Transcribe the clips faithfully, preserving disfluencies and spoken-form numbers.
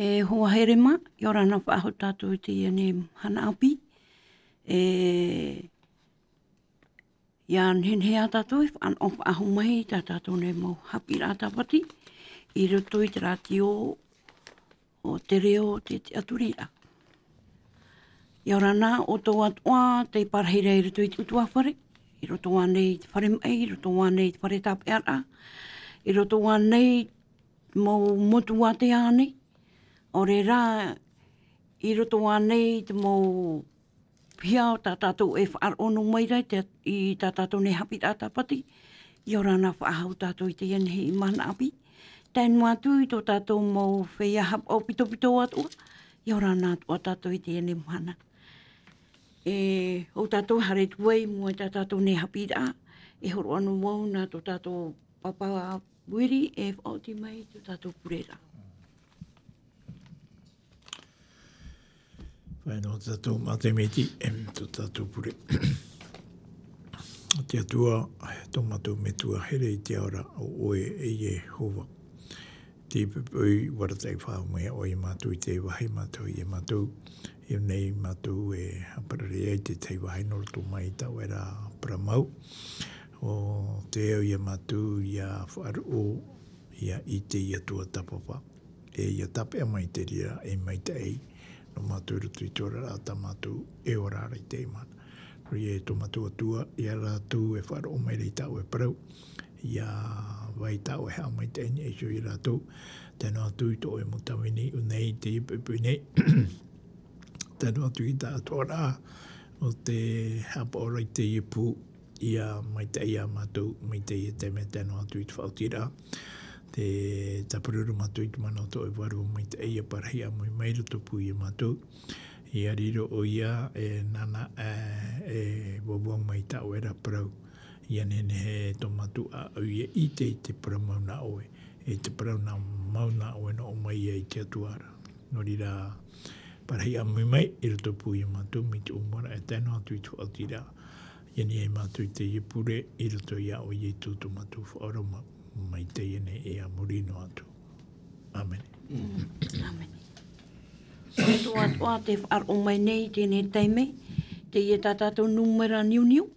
E hoa here mā, ʻia ora na faʻahou tātou i teie nei mahana ʻāpī. E, ʻia nehenehe ā tātou e faʻanaho faʻahou mai i tā tātou nei mau haʻapiʻiraʻa Tāpati, i roto i te rātio o Te Reo o te Tiʻaturiraʻa. ʻIa ora na ʻoutou atoʻa tei parahi ra i roto i te ʻutuāfare, i roto ānei i te fare maʻi, i roto ānei i te fare tāpeʻaraʻa, i roto ānei i te mau motu ātea nei, ʻaore rā i roto ānei i te mau piha tā tātou e faʻaroʻo noa mai ra i te, i tā tātou nei haʻapiʻiraʻa Tāpati, ʻia ora na faʻahou tātou i teie nei mahana ʻāpī. Tae noa atu i tō tātou mau feiā haʻapaʻo pitopito atoʻa, ʻia ora na atoʻa tātou i teie nei mahana. E, ʻo tātou haere atu ai i mua i tā tātou nei haʻapiʻiraʻa, e hōroʻa noa vau nā tō tātou pāpā Uiri e faʻaoti mai i tō tātou pure ra. Fai noa tātou mā te miti, em, tō tātou pure. Te Atua, tō mātou Metua here i te ao ra, ʻo ʻoe e Iehova. Te poʻipoʻi, ʻua arataʻi faʻahou mai ʻoe ia mātou i te vāhi mātou, ia mātou, i ʻō nei mātou e haʻaparare ai te tahi vāhi nō roto mai i tā ʻoe ra parau mau. ʻO tē au ia mātou ʻia faʻaroʻo, ʻia ʻite, ʻia tuatāpapa. E ʻia tāpeʻa mai te reira e maitaʻi nō mātou i roto i te oraraʻa tā mātou e ora ra i teie mahana. Nō reira e tō mātou Atua, ia rātou e faʻaroʻo mai ra i tā ʻoe parau, ʻia vai tā ʻoe haʻamaitaʻi i niʻa iho ia rātou. Tae noa atu i tō ʻoe mau tāvini i ʻō nei i teie poʻipoʻi nei. Tae noa atu i tā ʻatoʻaraʻa o tē haʻapaʻo ra i teie pū, ʻia maitaʻi ia mātou, mai teie taime tae noa atu i te faʻaotiraʻa. Te tāpura ra mātou i te mana o tō ʻoe Vārua Maitaʻi, ʻia parahi ʻāmui mai i roto pū ia mātou. ʻIa riro ʻoia, e nāna, e, e vauvau mai i tā ʻoe ra parau. ʻIa nehenehe tō mātou ʻāʻau ʻia ʻite i te parau mau nā ʻoe, e te parau nā mau nā ʻoe nō ʻō mai ia i te Atua ra. Nō reira, parahi ʻāmui mai i roto pū ia mātou, mai te ʻōmuaraʻa e tae noa atu i te faʻaotiraʻa. ʻIa niʻa ia mātou i teie pure, i roto iā ʻoe Ietu tō mātou Faʻaora mau, mai teie nei e a muri noa atu. ʻĀmene. ʻĀmene. Toa, toa te faʻaroʻo mai nei i teie taime, teie tā tātou nūmera niuniu.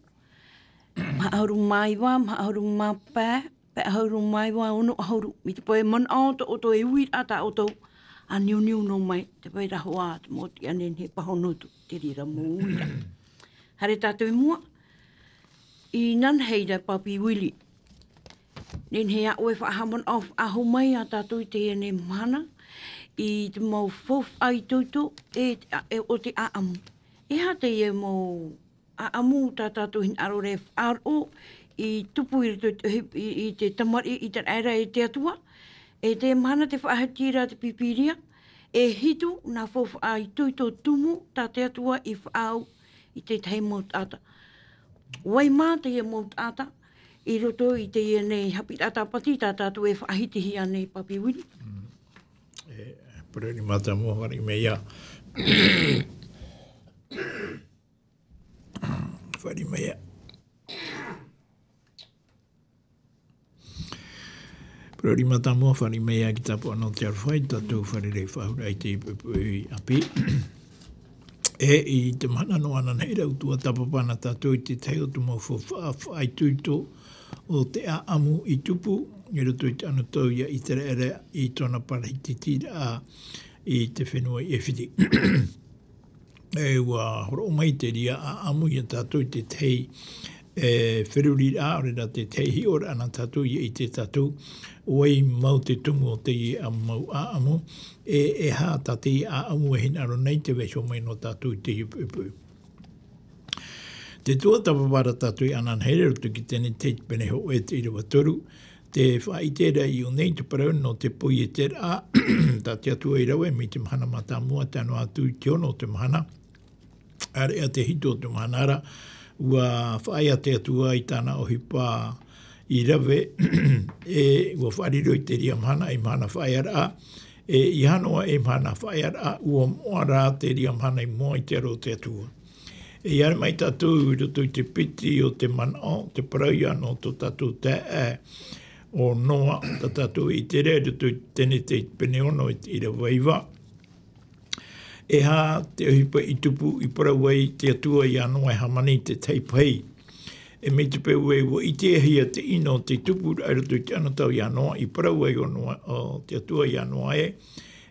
Maha ʻahuru mā iva, maha ʻahuru mā pae, pae ʻahuru mā iva, ono ʻahuru. Mai te pae manaʻo tō ʻoutou e uiraʻa tā ʻoutou, ʻa niuniu noa mai, te pae ra hoʻi, te mau tiʻa nehenehe e pāhono atu, te reira mau uiraʻa. Haere tātou i mua, inanahi ra Papi Uiri. Nehenehe ʻoe e faʻahaʻamanaʻo faʻahou mai ia tātou i teie nei mahana, i te mau faufaʻa itoito, e, e, o te ʻāʻamu. E aha teie mau ʻāʻamu tā tātou hinaʻaro ra e faʻaroʻo i tupu i roto i te, i, i te tamariʻi ʻĪteraʻera e te Atua, e te mahana tē faʻahiti ra te Pīpīria, e hitu nā faufaʻa itoito tumu tā te Atua i faʻaau i te tahi mau taʻata. ʻO vai mā teie mau taʻata i roto i teie nei haʻapiʻiraʻa Tāpati tā tātou e faʻahitihia nei, Papi Uiri? Mm. E, parau ʻē mātāmua, fāriʻi mai ā. Fāriʻi mai ā. Parau ʻē mātāmua, fāriʻi mai ā ki te tāpaʻo nō te aroha i tō tātou fārerei faʻahou i te poʻipoʻi ʻāpī. E, i te mahana nō ananahi ra, ʻua tuatāpapa na tātou i te tahi o te mau faufaʻa faʻaitoito o te ʻāʻamu i tupu, i roto i te anotau ia ʻĪteraʻera i tōna parahitiraʻa i te fenua i ʻAifiti. E, ʻua hōroʻa mai te reira ʻāʻamu ia tātou i te tahi, e, feruriraʻa, ʻaore rā te tahi hiʻoraʻa nā tātou, ʻia ʻite tātou, ʻo vai mau te tumu o teie mau ʻāʻamu, e, e aha tā teie ʻāʻamu e hinaʻaro nei tē vaiiho mai nō tātou i teie poʻipoʻi. Tē tuatāpapa ra tātou i ananahi ra i roto ki Tenete i te pene hōʻē e te ʻīrava toru, tē faʻaʻite ra i ʻō nei te parau nō te poieteraʻa, tā te Atua i rave mai te mahana mātāmua tae noa atu i te ono o te mahana, ʻāreʻa te hitu o te mahana ra, ʻua faʻaea te Atua i tāna ʻohipa i rave, e ʻua faʻariro i te reira mahana ei mahana faʻaearaʻa, e ʻeiaha noa ei mahana faʻaearaʻa, ʻua moʻa rā te reira mahana i mua i te aro o te Atua. E ʻia haere mai tātou i roto i te piti o te manaʻo, te parau ia nō tō tātou taeaʻe ʻo Noa, tā tātou e ʻite ra i roto i Tenete i te pene ono i te ʻīrava iva. E aha te ʻohipa i tupu i parau ai te Atua iā Noa e hāmani i te tahi pahi? E mai te peu ē ua ʻitehia te ʻino o te tupuraʻa i roto i te anotau iā Noa, i parau ai ʻo Noa, ʻo te Atua iā Noa ē,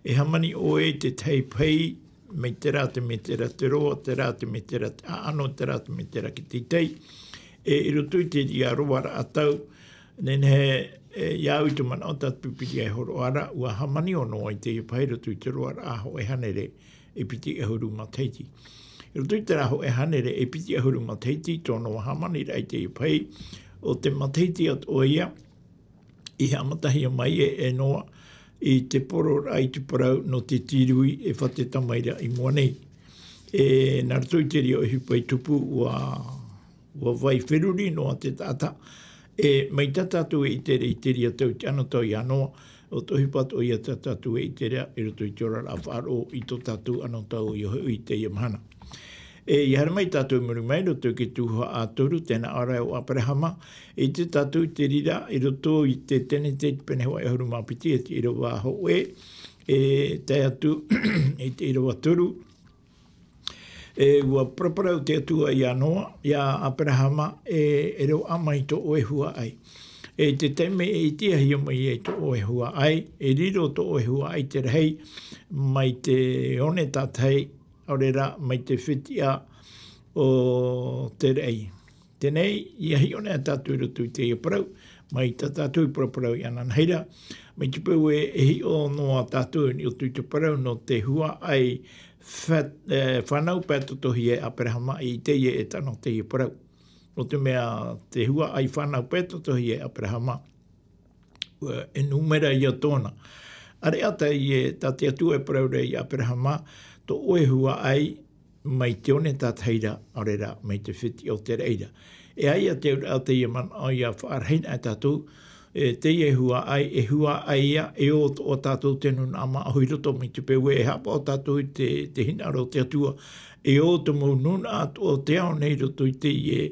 e hāmani ʻoe i te tahi pahi, mai terā te metera te roa, terā te metera te ʻaʻano, terā te metera ki te teitei. E i roto i te reira roaraʻa tau, nehenehe, e, iā au i te manaʻo tātou piri ai horoʻa ra, ua hāmani ʻo Noa i teie pahi i roto i te roaraʻa hōʻē hānere e piti ʻahuru matahiti. I roto i terā hōʻē hānere e piti ʻahuru matahiti, tō Noa hāmaniraʻa i teie pahi, ʻo te matahiti atoʻa ia, i haʻamatahia mai e, e Noa i te poroʻraʻa i te parau nō te tīrui e fā te tamaira i mua nei. E, nā roto i te reira ʻohipa i tupu, ua, ua vai feruri noa te taʻata. E, mai tā tātou e ʻite ra i te reira tau i te anotau iā Noa, ʻo te ʻohipa atoʻa ia tā tātou e ʻite ra i roto i te oraraʻa faʻaroʻo i tō tātou anotau ʻoia hoʻi i teie mahana. E, ʻia haere mai tātou i muri mai, i roto i te tuhaʻa toru, tē nā ʻō ra ʻo Aperahama, ʻite tātou i te reira, i roto i te Tenete, te pene hōʻē ʻahuru mā piti, e te ʻīrava hōʻē, e tae atu, i te ʻīrava toru, e, ua paraparau te Atua iā Noa, iā Aperahama, e, e roaʻa mai tō ʻoe huaʻai. E te taime e ʻitehia mai ai tō ʻoe huaʻai, e riro tō ʻoe huaʻai te rahi, mai te one tātahi, ʻaore rā, mai te fetiʻa o te raʻi. Teie, ʻia hiʻo nei tātou i roto i teie parau, mai tā tātou i paraparau i ananahi ra, mai te peu ē, e hiʻo noa tātou i roto i te parau nō te huaʻai fa-, e, fānau pae totohia e Aperahama i teie e tano teie parau. Nō te mea te huaʻai fānau pae totohia e Aperahama, ua, e nūmera ia tōna. ʻAreʻa teie, tā te Atua e parau ra iā Aperahama, tō ʻoe huaʻai mai te one tātahi ra, ʻaore rā, mai te fetiʻa o te raʻi ra. E ʻaita te auraʻa o teie manaʻo ʻia faʻarahi na e tātou, e, teie huaʻai, e huaʻai ia, e ʻo tō tātou te nūnaʻa māʻohi i roto mai te peu ē, e haʻapaʻo tātou i te, te hinaʻaro o te Atua, e ʻo te mau nūnaʻa atoʻa o te ao nei i roto i teie,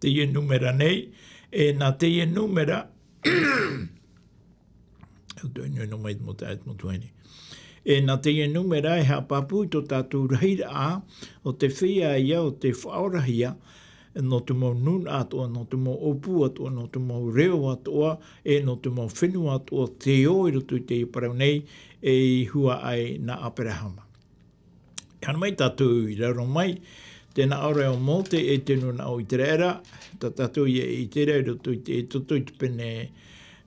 teie nūmera nei, e nā teie nūmera, au tō inu no mai te mau taeaʻe te mau tuahine. E nā teie nūmera e haʻapāpū i tō tātou rahiraʻa, ʻo te feiā ia, ʻo te faʻaorahia, nō te mau nūnaʻa atoʻa, nō te mau ʻōpū atoʻa, nō te mau reo atoʻa, e nō te mau fenua atoʻa, tē ʻō i roto i teie parau nei, ei huaʻai nā Aperahama. Haere mai tātou i raro mai, tē nā ʻō ra ʻo Mōte e te nūnaʻa o ʻĪteraʻera, tā tātou ïa e ʻite ra i roto i te Exodo i te pene,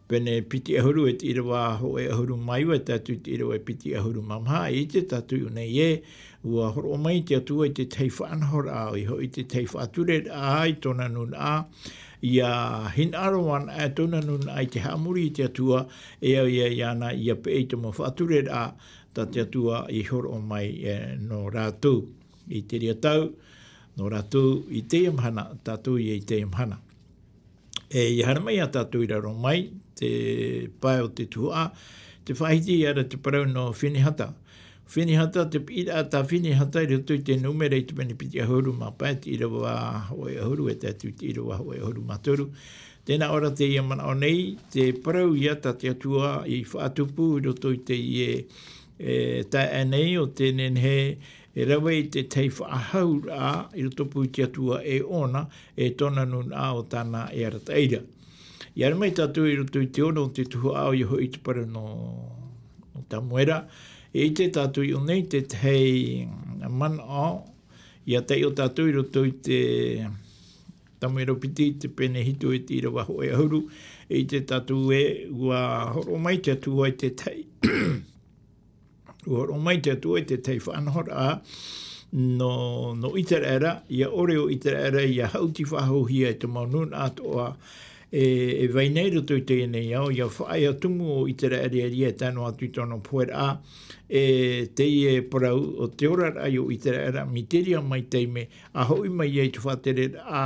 pene piti ʻahuru e te ʻīrava hōʻē ʻahuru mā iva, e tae atu i te ʻīrava e piti ʻahuru mā maha, e ʻite tātou i ʻō nei ē, ʻua hōroʻa mai te Atua i te tahi faʻanahoraʻa, ʻoia hoʻi te tahi faʻatureraʻa i tōna nūnaʻa, ʻia hinaʻaro anaʻe tōna nūnaʻa i te haʻamori i te Atua, e au ia iāna ʻia peʻe i te mau faʻatureraʻa, tā te Atua i hōroʻa mai, e, nō rātou i te reira tau, nō rātou i teie mahana, tātou ïa i teie mahana. E, ʻia haere mai ā tātou i raro mai, te pae o te tuhaʻa, tē faʻahiti ra te parau nō Finehata. Finehata, te piʻiraʻa tā Finehata i roto i te Nūmera i te pene piti ʻahuru mā pae, te ʻīrava hōʻē ʻahuru, e tae atu i te ʻīrava hōʻē ʻahuru mā toru. Tē nā ʻō ra teie manaʻo nei, te parau ïa tā te Atua i faʻatupu i roto i teie, e, taeaʻe nei ʻo tē nehenehe e rave i te tahi faʻahauraʻa i roto pū i te Atua e ʻōna, e tōna nūnaʻa ʻo tāna e arataʻi ra. ʻIa haere mai tātou i roto i te ono o te tuhaʻa, ʻoia hoʻi te parau nō, nō Tamuera, e ʻite tātou i ʻō nei te tahi manaʻo, ʻia taiʻo tātou i roto i te Tamuera piti, te pene hitu e te ʻīrava hōʻē ʻahuru, e ʻite tātou ē, ʻua hōroʻa mai te Atua i te tahi, ʻua hōroʻa mai te Atua i te tahi faʻanahoraʻa nō, nō ʻĪteraʻera, ʻia ʻore ʻo ʻĪteraʻera ʻia haʻuti faʻahouhia e te mau nūnaʻa atoʻa, e, e vai nei i roto i teie nei ao, ʻia faʻaea tumu ʻo ʻĪteraʻera i reira e tae noa atu i tōna poheraʻa, e, teie parau ʻo te oraraʻa ʻo ʻĪteraʻera, mai te reira mai taime, ʻa hoʻi mai ai te faʻatereraʻa,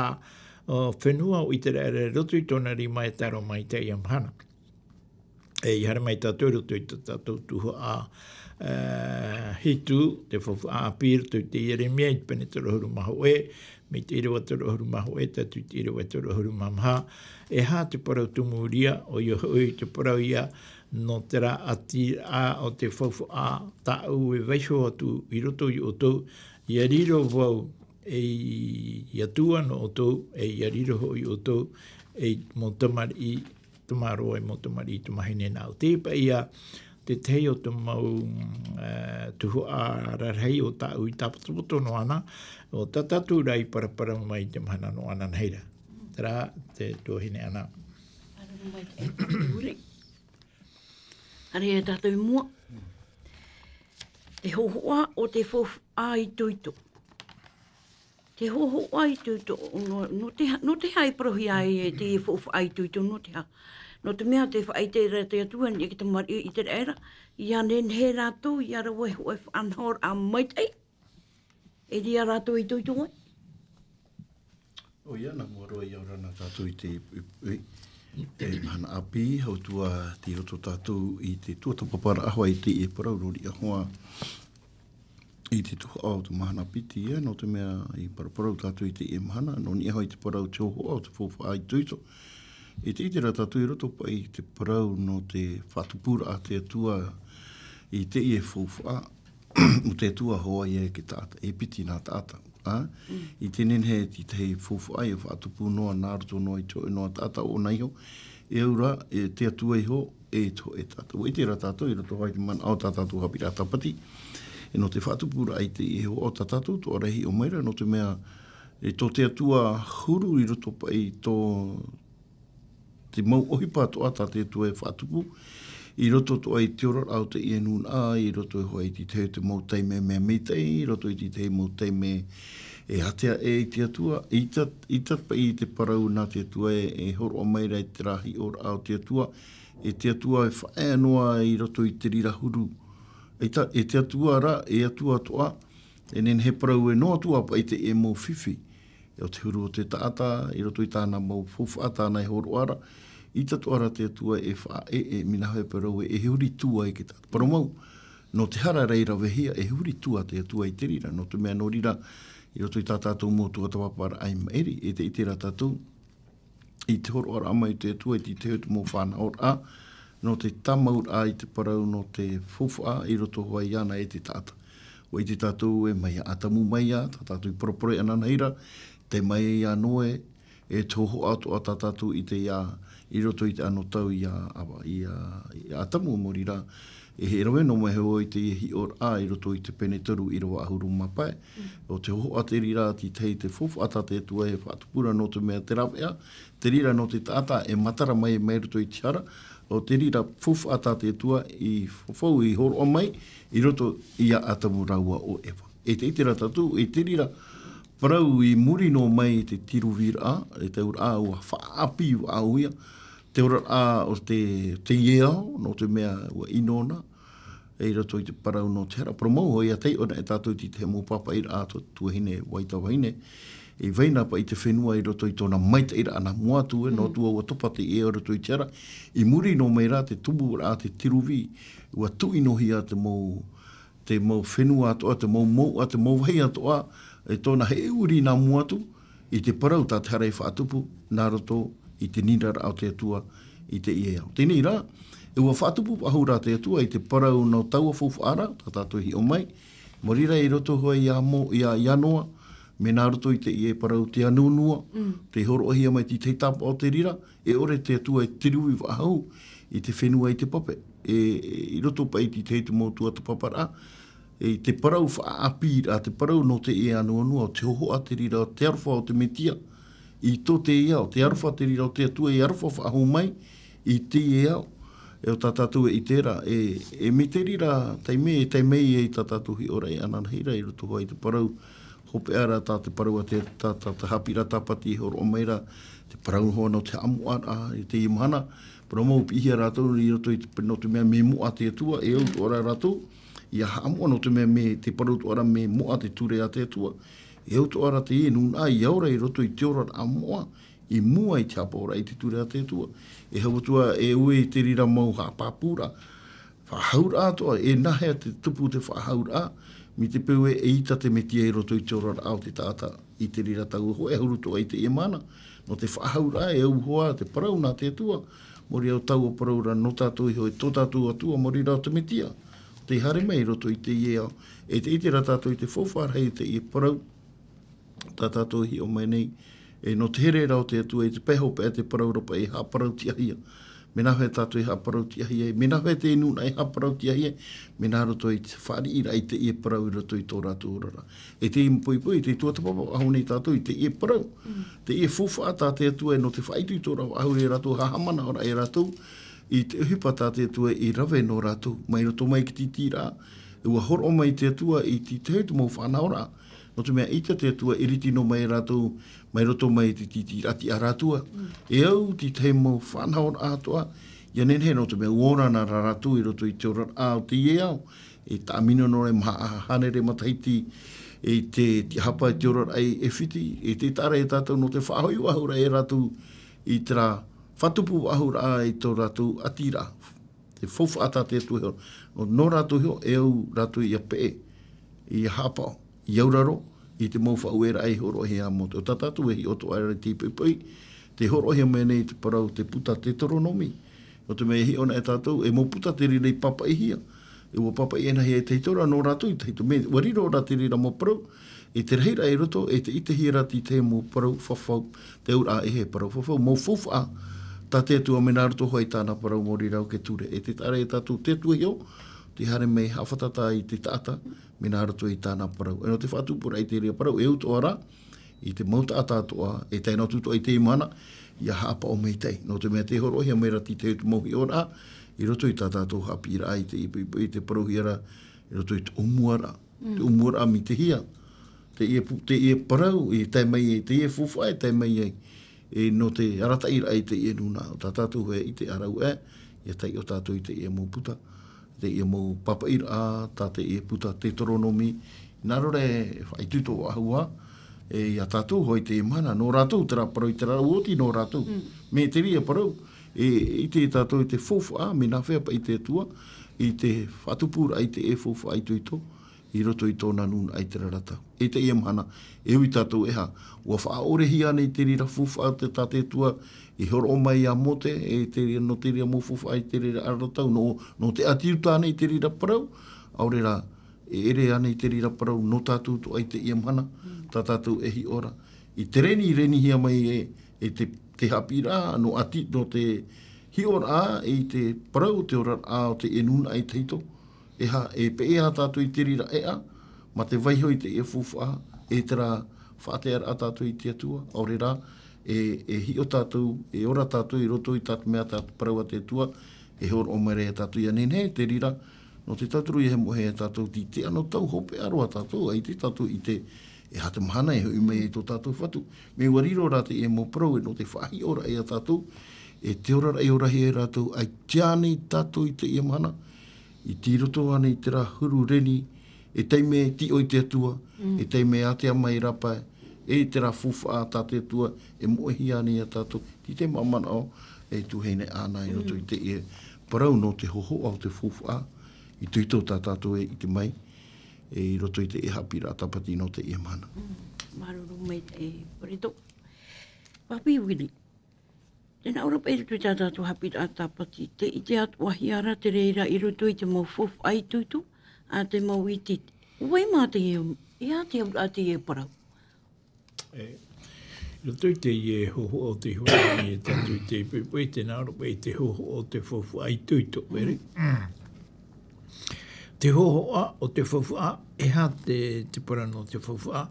ʻo, fenua o ʻĪteraʻera i roto i tōna rima e tae roa mai i teie mahana. E, ʻia haere mai tātou i roto i tā tātou tuhaʻa, e, hitu, te faufaʻa ʻāpī i roto i te Ieremia, i te pene toru ʻahuru mā hōʻē, mai te ʻīrava toru ʻahuru mā hōʻē, tae atu i te ʻīrava toru ʻahuru mā maha. E aha te parau tumu i reira, ʻoia hoʻi te parau ïa nō te rāʻatiraʻa o te faufaʻa tāʻu e vaiho atu i roto ia ʻoutou, ʻia riro vau ei Atua nō ʻoutou, e ʻia riro hoʻi ʻoutou ei mau tamariʻi, tamaroa, ei mau tamariʻi tamāhine nāʻu. Teie paʻi ïa te tahi o te mau, mm, e, tuhaʻa rarahi o tāʻu i tāpotopoto noa na, ʻo tā tātou rā i paraparau mai i te mahana noa ananahi ra. Terā, te tuahine Ana. Parau mai te ʻaita uri. Haere tātou i mua. Te hōhoʻa o te faufaʻa itoito. Te hōhoʻa itoito, nō, nō te ha-, nō te aha e parauhia ai e te faufaʻa itoito, nō te aha? Nō te mea tē faʻaʻite ra te Atua i niʻa i te tamariʻi ʻĪteraʻera, ʻia nehenehe rātou, ʻia rave hōʻē faʻanahoraʻa maitaʻi, e ʻere ia rātou e itoito ai. ʻOia, nā mua roa ïa ora na tātou i te, i, i, i te mahana ʻāpī, hau atu ā tei roto tātou i te tuatāpaparaʻa hoʻi i teie parau, nō niʻa hoʻi i te tuhaʻa o te mahana piti ïa, nō te mea i paraparau tātou i teie mahana, nō niʻa hoʻi i te parau te hōhoʻa o te faufaʻa itoito. E te ʻite ra tātou i roto paʻi i te parau nō te faʻatupuraʻa a te Atua i teie faufaʻa, ʻo te Atua hoʻi ïa e te taʻata, e piti nā taʻata. Ā? Mm. I te nehenehe te tahi faufaʻa ʻia faʻatupu noa nā roto noa i te hōʻē noa taʻata ʻōna iho, e au ra, e te Atua iho, e te hōʻē taʻata. ʻUa ʻite ra tātou i roto hoʻi i te manaʻo tā tātou haʻapiʻiraʻa tāpati, e nō te faʻatupuraʻa i teie hōhoʻa tā tātou toʻa ra e hiʻo mai ra, nō te mea, e tō te Atua huru i roto paʻi tō te mau ʻohipa atoʻa tā te Atua e faʻatupu, i roto atoʻa i te oraraʻa o teie nūnaʻa, i roto hoʻi i te tahi o te mau taime mea maitaʻi, i roto i te tahi mau taime e ātea ʻē i te Atua, ʻeita, ʻeita paʻi te parau nā te Atua e, e hōroʻa mai ra i terā hiʻoraʻa o te Atua, e te Atua e faʻaea noa i roto i te reira huru. ʻEita, e te Atua ra, e Atua atoʻa, e nehenehe e parau e nō atu ā paʻi teie mau fifi. ʻO te huru o te taʻata, i roto i tāna mau faufaʻa, tāna e hōroʻa ra, ʻeita atoʻa ra te Atua e faʻaʻē, e mea nā hea e parau e, e huri atu ai e te taʻata. Parau mau, nō te hara ra i ravehia, e huri atu ā te Atua i te reira, nō te mea nō reira, i roto i tā tātou mau tuatāpaparaʻa i maʻiri, e te ʻite ra tātou, i te hōroʻaraʻa mai o te Atua i te tahi o te mau faʻanahoraʻa, nō te tāmauraʻa i te parau nō te faufaʻa i roto hoʻi iāna e te taʻata. ʻUa ʻite tātou e mai iā Atamu mai ā, tā tātou i poroporo ananahi ra, tae mai iā Noe, e te hōhoʻa atoʻa tā tātou i ʻite iā, i roto i te anotau iā, ava, iā, iā Atamu, maori rā, e rave noa mai hoʻi i te hiʻoraʻa i roto i te pene toru ʻīrava ʻahuru mā pae. Mm. ʻO te hōhoʻa te reira, te tahi te faufaʻa tā te Atua e faʻatupu ra nō te mea te rāveʻa, te reira nō te taʻata e matara mai, mai roto i te hara, ʻo te reira faufaʻa tā te Atua i fafau, i hōroʻa mai, i roto iā Atamu rāua ʻo Eva. E te ʻite ra tātou, e te reira parau i muri noa mai i te tiruviraʻa, e te auraʻa ʻua faʻaʻāpī, ʻua ʻāuia, te oraraʻa o te, teie ao, nō te mea ʻua ʻino na, i roto i te parau nō te hara. Parau mau hoʻi, ʻia taiʻo anaʻe tātou i te tahi mau pāpaʻiraʻa a tō tuahine, ʻua ʻite vahine, i vai na paʻi te fenua i roto i tōna maitaʻiraʻa nā mua atu, e, nō Mm. atu ā ʻua topa teie ao i roto i te hara, i muri noa mai rā te tumuraʻa a te tiruvi, ʻua tuʻinohia te mau te mau fenua atoʻa, te mau mouʻa, te mau vāhi atoʻa, e tōna heʻeuri nā mua atu, i te parau tā te hara i faʻatupu, nā roto i te nīnaraʻa o te Atua i teie ao. Teie rā, e ʻua faʻatupu faʻahou rā te Atua i te parau nō taua faufaʻa ra, tā tātou i hiʻo mai, maori rā i roto hoʻi iā Mo-, iā, iā Noa, mea nā roto i teie parau te anuanua, Mm. tei hōroʻahia mai te tahi tāpaʻo o te reira, e ʻore te Atua e tiruvi faʻahou i te fenua i te pape. E, e, i roto paʻi i te tahi o te mau tuatāpaparaʻa, e, te parau faʻaʻāpīraʻa, te parau nō teie anuanua, ʻo te hōhoʻa te reira, ʻo te aroha o te Metia, i tō teie ao, te aroha te reira o te Atua, e aroha faʻahou mai i teie ao. E ʻo tā tātou e ʻite ra, e, e mai te reira, taime, e tae mai ai tā tātou hiʻoraʻa ananahi ra, i roto hoʻi i te parau, hopeʻa ra tā te parau a te, tā, tā, tā haʻapiʻiraʻa tāpati e hōroʻa mai ra, te parau hoʻi nō te haʻamoʻaraʻa, i teie mahana, parau mau piʻihia rātou i roto i te, nō te mea mea moʻa te Atua, e au atoʻa ra rātou, ʻia haʻamoʻa nō te mea mea, te parau atoʻa ra mea moʻa te ture a te Atua, e au atoʻa ra teie nūnaʻa ʻia ora i roto i te oraraʻa moʻa, i mua i te haʻapaʻoraʻa i te ture a te Atua. E hau atu ā, e ʻua ʻite i te reira mau haʻapāpūraʻa, faʻahauraʻa atoʻa, e nāhea te tupu te faʻahauraʻa, mai te peu ē ʻeita te Metia i roto i te oraraʻa o te taʻata i te reira taua hōʻē ʻahuru atoʻa i teie mahana. Nō te faʻahauraʻa, e au hoʻi te parau nā te Atua, Mō reira o taua parau ra nō tātou iho, e tō tātou Atua, mō reira o te Metia, tei haere mai i roto i teie ao. E te ʻite ra tātou i te faufaʻa rahi i teie parau, tā tātou e hiʻo mai nei, e nō te here ra o te Atua, i te pae hopeʻa te parau ra paʻi e haʻaparautiahia. Mea nāhea tātou e haʻaparautiahia ai, mea nāhea te nūnaʻa e haʻaparautiahia ai, mea nā roto i te fāriʻiraʻa i teie parau i roto i tō rātou oraraʻa. E te poipoi, te tuatāpapa faʻahou nei tātou i teie parau. Teie faufaʻa tā te Atua e nō te faʻaitoitoraʻa faʻahou ia rātou, haʻamanaʻo ra ia rātou i te ʻohipa tā te Atua i rave nō rātou. Mai roto mai i te tītīraʻa, ʻua hōroʻa mai te Atua i te tahi atu mau faʻanahoraʻa. Nō te mea ʻaita te Atua e ʻiriti noa mai ia rātou, mai roto mai i te tītīraʻa, tiʻa rātou. E au te tahi mau faʻanahoraʻa atoʻa, ʻia nehenehe, nō te mea ʻua ora na rātou i roto i te oraraʻa o teie ao, e tāmino noa ra e maha hānere matahiti, i te tiʻahapa i te oraraʻa i ʻAifiti, e te taʻa ra ia tātou nō te faʻahoʻi faʻahou ra ia rātou i terā fatupu faʻahou ra i tō rātou ʻatiraʻa. Te faufaʻa tā te Atua e hōroʻa, nō rātou iho, e au rātou ʻia peʻe, ʻia haʻapaʻo, ʻia auraro i te mau faʻaueraʻa i hōroʻahia ia Mōte. ʻO tā tātou e hiʻo atoʻa ra i te poipoi, tē hōroʻahia mai nei te parau, te puta Teuteronome. Nō te mea e hiʻo ana e tātou, e mau puta te reira i pāpaʻihia. E ʻua pāpaʻihia nāhea e te tahito ra nō rātou i te tahito. Mea, ʻua riro ra te reira mau parau, e te rahiraʻa i roto, e te ʻitehia ra te tahi mau parau fafau, te auraʻa e he parau fafau, mau faufaʻa tā te Atua, mea nā roto hoʻi i tāna parau mō reira ʻoku ture. E te taʻa ra ia tātou te Atua iho, tē haere mai e haʻafātata i te taʻata, mea nā roto i tāna parau. E nō te faʻatupuraʻa i te reira parau, e au atoʻa ra i te mau taʻata atoʻa, e tae noa atu atoʻa i teie mahana, ʻia haʻapaʻo maitaʻi. Nō te mea tē hōroʻahia mai ra te tahi atu mau hiʻoraʻa, i roto i tā tātou haʻapiʻiraʻa i te, i, i, i te parauhia ra, i roto i te ʻōmuaraʻa. Te ʻōmuaraʻa mitehia. Teie pu-, teie parau, e tae mai ai, teie faufaʻa, e tae mai ai. E nō te arataʻiraʻa i teie nūnaʻa, tā tātou e ʻite ā rāua, ʻia taiʻo tātou i teie mau puta, teie mau pāpaʻiraʻa, tā teie puta Teuteronome, nā reira e faʻaitoito faʻahou, e, ia tātou hoʻi i teie mahana, nō rātou terā parau, i terā oti nō rātou. Mea te reira parau, e, ʻite tātou i te faufaʻa, mea nāhea paʻi te Atua, i te faʻatupuraʻa i te faufaʻa itoito, i roto i tōna nūnaʻa i terā ra tau. I teie mahana, e ui tātou e aha, ʻua faʻaʻorehia nei te reira faufaʻa tā te Atua i hōroʻa mai ia Mōte, e te reira, nō te reira mau faufaʻa i te reira ra tau, nō, nō te ʻāti Iuta nei te reira parau, ʻaore rā, e ʻere ānei te reira parau nō tātou atoʻa i teie mahana, tā tātou e hiʻo ra. I te reni, renihia mai e, e te, te haʻapiʻiraʻa, nō ʻati, nō te hiʻoraʻa i te parau, te oraraʻa o teie nūnaʻa i tahito, e aha, e peʻe ā tātou i te reira ʻēʻa, mā te vaiiho i teie faufaʻa, e terā faʻatearaʻa tātou i te Atua, ʻaore rā, e, e hiʻo tātou, e ora tātou i roto i tā te mea tā te parau a te Atua, e hōroʻa mai ra ia tātou ʻia nehenehe te reira, nō te tauturu ʻia moʻehia ia tātou i te anotau hopeʻa roa tātou, ʻaita tātou i ʻite, e aha te mahana e hoʻi mai ai tō tātou Fatu. Mea ʻua riro ra teie mau parau, e nō te faʻahiʻoraʻa ia tātou, e te oraraʻa i orahia e rātou, ʻaita ānei tātou i teie mahana, i tei roto ānei i terā huru reni, e taime e tiʻo i te Atua, e taime e ātea mai i rāpae, e terā faufaʻa tā te Atua, e moʻehia ānei ia tātou, i te mau manaʻo, e tuhaʻa ʻana i roto i teie parau nō te hōhoʻa o te faufaʻa, itoito tā tātou e ʻite mai, e i roto i teie haʻapiʻiraʻa tāpati nō teie mahana. Māuruuru maitaʻi, e Pareto. Papi Willie. Tē nā ʻō ra paʻi i roto i tā tātou haʻapiʻiraʻa tāpati, tē ʻite atoʻahia ra te reira i roto i te mau faufaʻa itoito a te mau ʻiti. ʻO vai mā teie, e aha te auraʻa teie parau? E, i roto i teie hōhoʻa o te hōhoʻa e tātou i te poipoi, tē nā ʻō ra paʻi i te hōhoʻa o te faufaʻa itoito, very. Te hōhoʻa o te faufaʻa, e aha te, te parau nō te faufaʻa,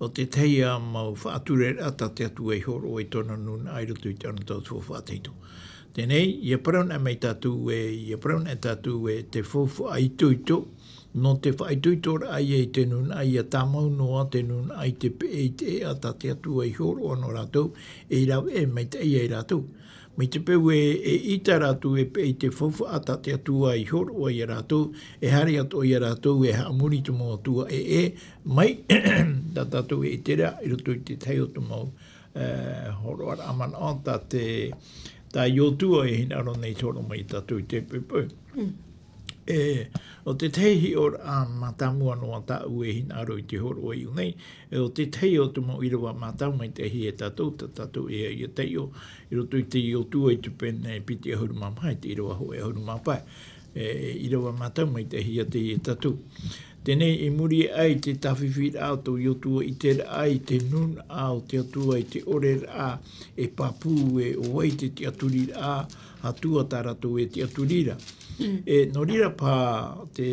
ʻo te tahi ā mau faʻatureraʻa tā te Atua i hōroʻa i tōna nūnaʻa i roto i te anotau o te faufaʻa tahito. Teie nei, ʻia parau anaʻe mai tātou ē, ʻia parau anaʻe tātou ē, te faufaʻa itoito, nō te faʻaitoitoraʻa ia i te nūnaʻa, ʻia tāmau noa te nūnaʻa i te peʻe, i te ʻēʻa tā te Atua i hōroʻa nō rātou, e rave maitaʻi ia rātou. Mai te peu ē, e ʻita rātou e peʻe i te faufaʻa tā te Atua i hōroʻa ia rātou, e haere atoʻa ia rātou e haʻamori i te mau atua ʻē, mai, tā tātou e ʻite ra, i roto i te tahi o te mau, e, hōroʻaraʻa manaʻo, tā te, tā Iosua e hinaʻaro nei i te hōroʻa mai ia tātou i te poipoi. E, ʻo te tahi hiʻoraʻa mātāmua noa tāʻu e hinaʻaro i te hōroʻa i ʻō nei, e, ʻo te tahi o te mau ʻīrava mātāmua i te hia e tātou, tā tātou e ai e taiʻo, i roto i te Iosua i te pene piti ʻahuru mā maha, i te ʻīrava hōʻē ʻahuru mā pae. E, ʻīrava mātāmua i te hia te hia e tātou. Teie nei, i muri aʻe i te tāfifiraʻa o tō Iosua i terā i te nūnaʻa o te Atua i te ʻoreraʻa e pāpū e ʻo vai te tiʻaturiraʻa, Atua tā rātou e tiʻaturi ra. E, nō reira paha te,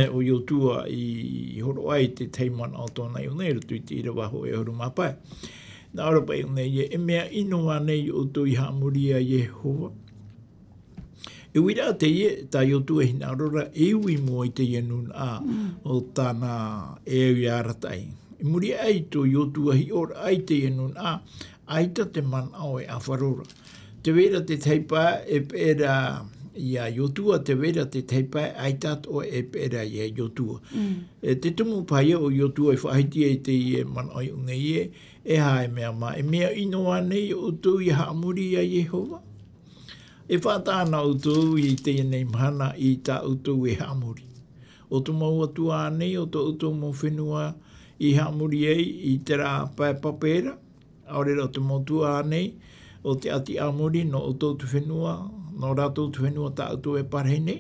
ʻo Iosua i hōroʻa i te tahi manaʻo tōna i ʻō nei, i roto i te ʻīrava hōʻē ʻahuru mā pae. Nā ʻō ra paha i ʻō nei, e, e mea ʻino ānei ʻoutou i haʻamori iā Iehova? E uiraʻa teie, tā Iosua e hinaʻaro ra, e ui mua i teie nūnaʻa, ʻo tāna e au i arataʻi. I muri aʻe i tō Iosua hiʻoraʻa i teie nūnaʻa, ʻaita te manaʻo e ʻāfaro ra. Tē vai ra te tahi pae e peʻe ra iā Iosua, tē vai ra te tahi pae ʻaita atoʻa e peʻe ra iā Iosua. E te tumu paha ïa ʻo Iosua e faʻahiti ai teie manaʻo i ʻō nei ē, e aha e mea mā, e mea ʻino ānei ʻoutou i haʻamori iā Iehova? E faʻataʻa na ʻoutou i teie nei mahana i tā ʻoutou e haʻamori? ʻO tō mau atua ānei, ʻo tō ʻoutou mau fenua i haʻamori ai i terā pae pape ra? ʻAore ra ʻo tō mau atua ānei, ʻo te ʻāti ʻĀmori, nō ʻoutou te fenua, nō rātou te fenua tā ʻoutou e parahi nei?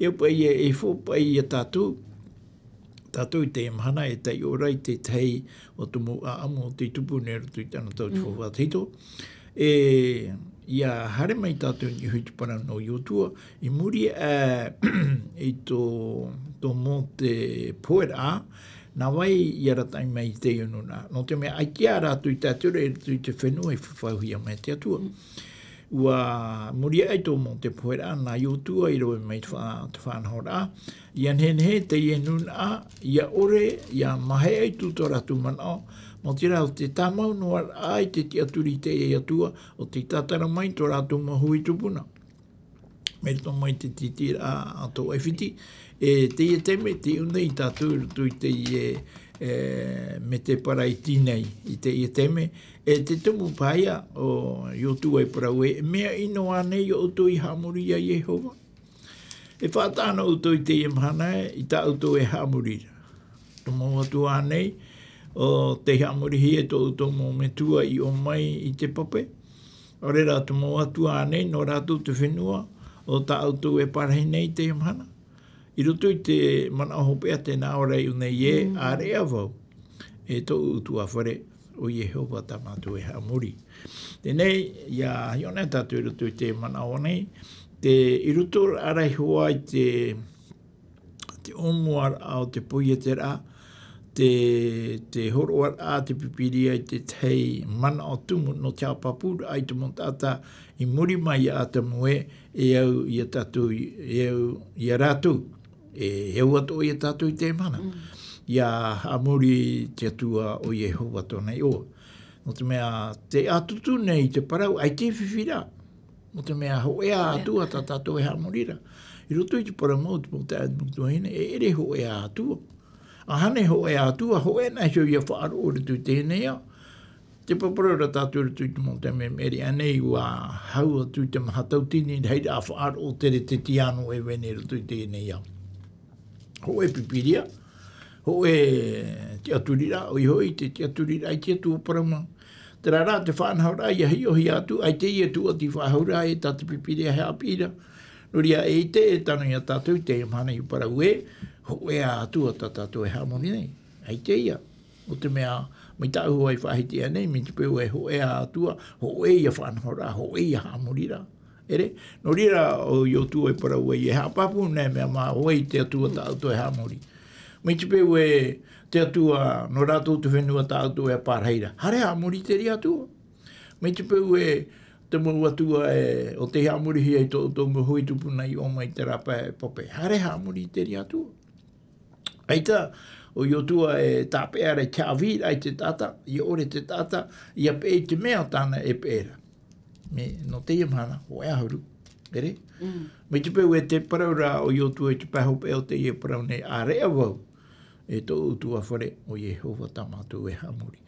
E au paha ïa, e fou paha ïa tātou, tātou i teie mahana e taiʻo ra i te tahi o te mau ʻāʻamu o tei tupu nei i roto i tāna tau te faufaʻa tahito. E, ʻia haere mai tātou i niʻa i te parau nō Iosua, i muri aʻe i tō, tō Mōte poheraʻa, nā vai i arataʻi mai i teie nūnaʻa? Nō te mea ʻaita rātou i tae atu ra i roto i te fenua i fafauhia mai e te Atua. ʻUa muri aʻe i tō Mōte poheraʻa, nā Iosua i rave mai te fa-, te faʻanahoraʻa, ʻia nehenehe teie nūnaʻa, ʻia ʻore, ʻia maheʻa atu tō rātou manaʻo, nō te reira ʻo te tāmau noa ra i te tiʻaturi i te Atua, ʻo tei tātara mai tō rātou mau hui tupuna. Mai roto mai te tītīraʻa a tō ʻAifiti, e teie taime, tei ʻō nei tātou i roto i teie, e, mea tē paraiti nei i teie taime, e te tumu paha ïa ʻo Iosua e parau ē, e mea ʻino ānei ʻoutou i haʻamori iā Iehova? E faʻataʻa na ʻoutou i teie mahana ē, i tā ʻoutou e haʻamori ra. Tō mau atua ānei, ʻo tei haʻamorihia e tō ʻoutou mau metua i ʻō mai i te pape? ʻAore ra tō mau atua ānei, nō rātou te fenua, ʻo tā ʻoutou e parahi nei i teie mahana? I roto i te manaʻo hopeʻa tē nā ʻō ra i ʻō nei ē, ʻāreʻa vau, e tōʻu ʻutuāfare, ʻo Iehova tā mātou e haʻamori. Teie nei, ʻia hiʻo na tātou i roto i te manaʻo nei, te, i roto ra ihoā i te, te ʻōmuaraʻa o te poieteraʻa, te, te hōroʻaraʻa a te Pīpīria i te tahi manaʻo tumu nō te haʻapāpūraʻa i te mau taʻata i muri mai iā ʻĀtamu ē, e au iā tātou, e au iā rātou, e au atoʻa iā tātou i teie mahana. ʻIa haʻamori te Atua ʻo Iehova tōna iʻoa. Nō te mea, tē ʻatutu nei te parau, ʻaita e fifi ra. Nō te mea, hōʻē ā Atua tā tātou e haʻamori ra. I roto i te parau mau o te mau taeaʻe, mau tuahine, e ʻere hōʻē ā Atua. ʻAhani hōʻē ā Atua, hōʻē na iho ʻia faʻaroʻo i roto i teie nei ao. Tē parau ra tātou i roto i te mau taime maʻiri aʻenei, ʻua hau atu i te maha tauatini, rahi ra faʻaroʻo tere te tiano e vene i roto i teie nei ao. Hōʻē Pīpīria, hōʻē tiʻaturiraʻa, ʻoia hoʻi te tiʻaturiraʻa i te Atua parau mau. Terā rā te faʻanahoraʻa ʻia hiʻohia atu, ʻaita e tuʻati faʻahou ra e tā te Pīpīria e haʻapiʻi ra. Nō reira e ʻite e tano iā tātou i teie mahana i parau ē, hōʻē ā Atua tā tātou e haʻamori nei. ʻAita ia. Nō te mea, mai tāʻu hoʻi faʻahiti aʻenei, mai te peu ē hōʻē ā Atua, hōʻē ia faʻanahoraʻa, hōʻē ia haʻamoriraʻa. ʻEre, nō reira ʻo Iosua e parau ai, e haʻapāpū nei mea mā, ʻo vai te Atua tā ʻoutou e haʻamori. Mai te peu ē te Atua, nō rātou te fenua tā ʻoutou e parahi ra. Haere haʻamori i terā Atua. Mai te peu ē te mau atua ē, ʻo tei haʻamorihia e tō ʻoutou mau hui tupuna i ʻō mai i terā pae pape. Haere haʻamori i terā Atua. ʻAita, ʻo Iosua e tāpeʻa ra i te haʻavīraʻa i te taʻata, ʻia ʻore te taʻata, ʻia peʻe i te mea tāna e peʻe ra. Mea, nō teie mahana, hōʻē ʻahuru. ʻEre? Mai te peu ē te parau ra ʻo Iosua i te pae hopeʻa o teie parau nei, ʻāreʻa vau, e tōʻu ʻutuāfare, ʻo Iehova tā mātou e haʻamori.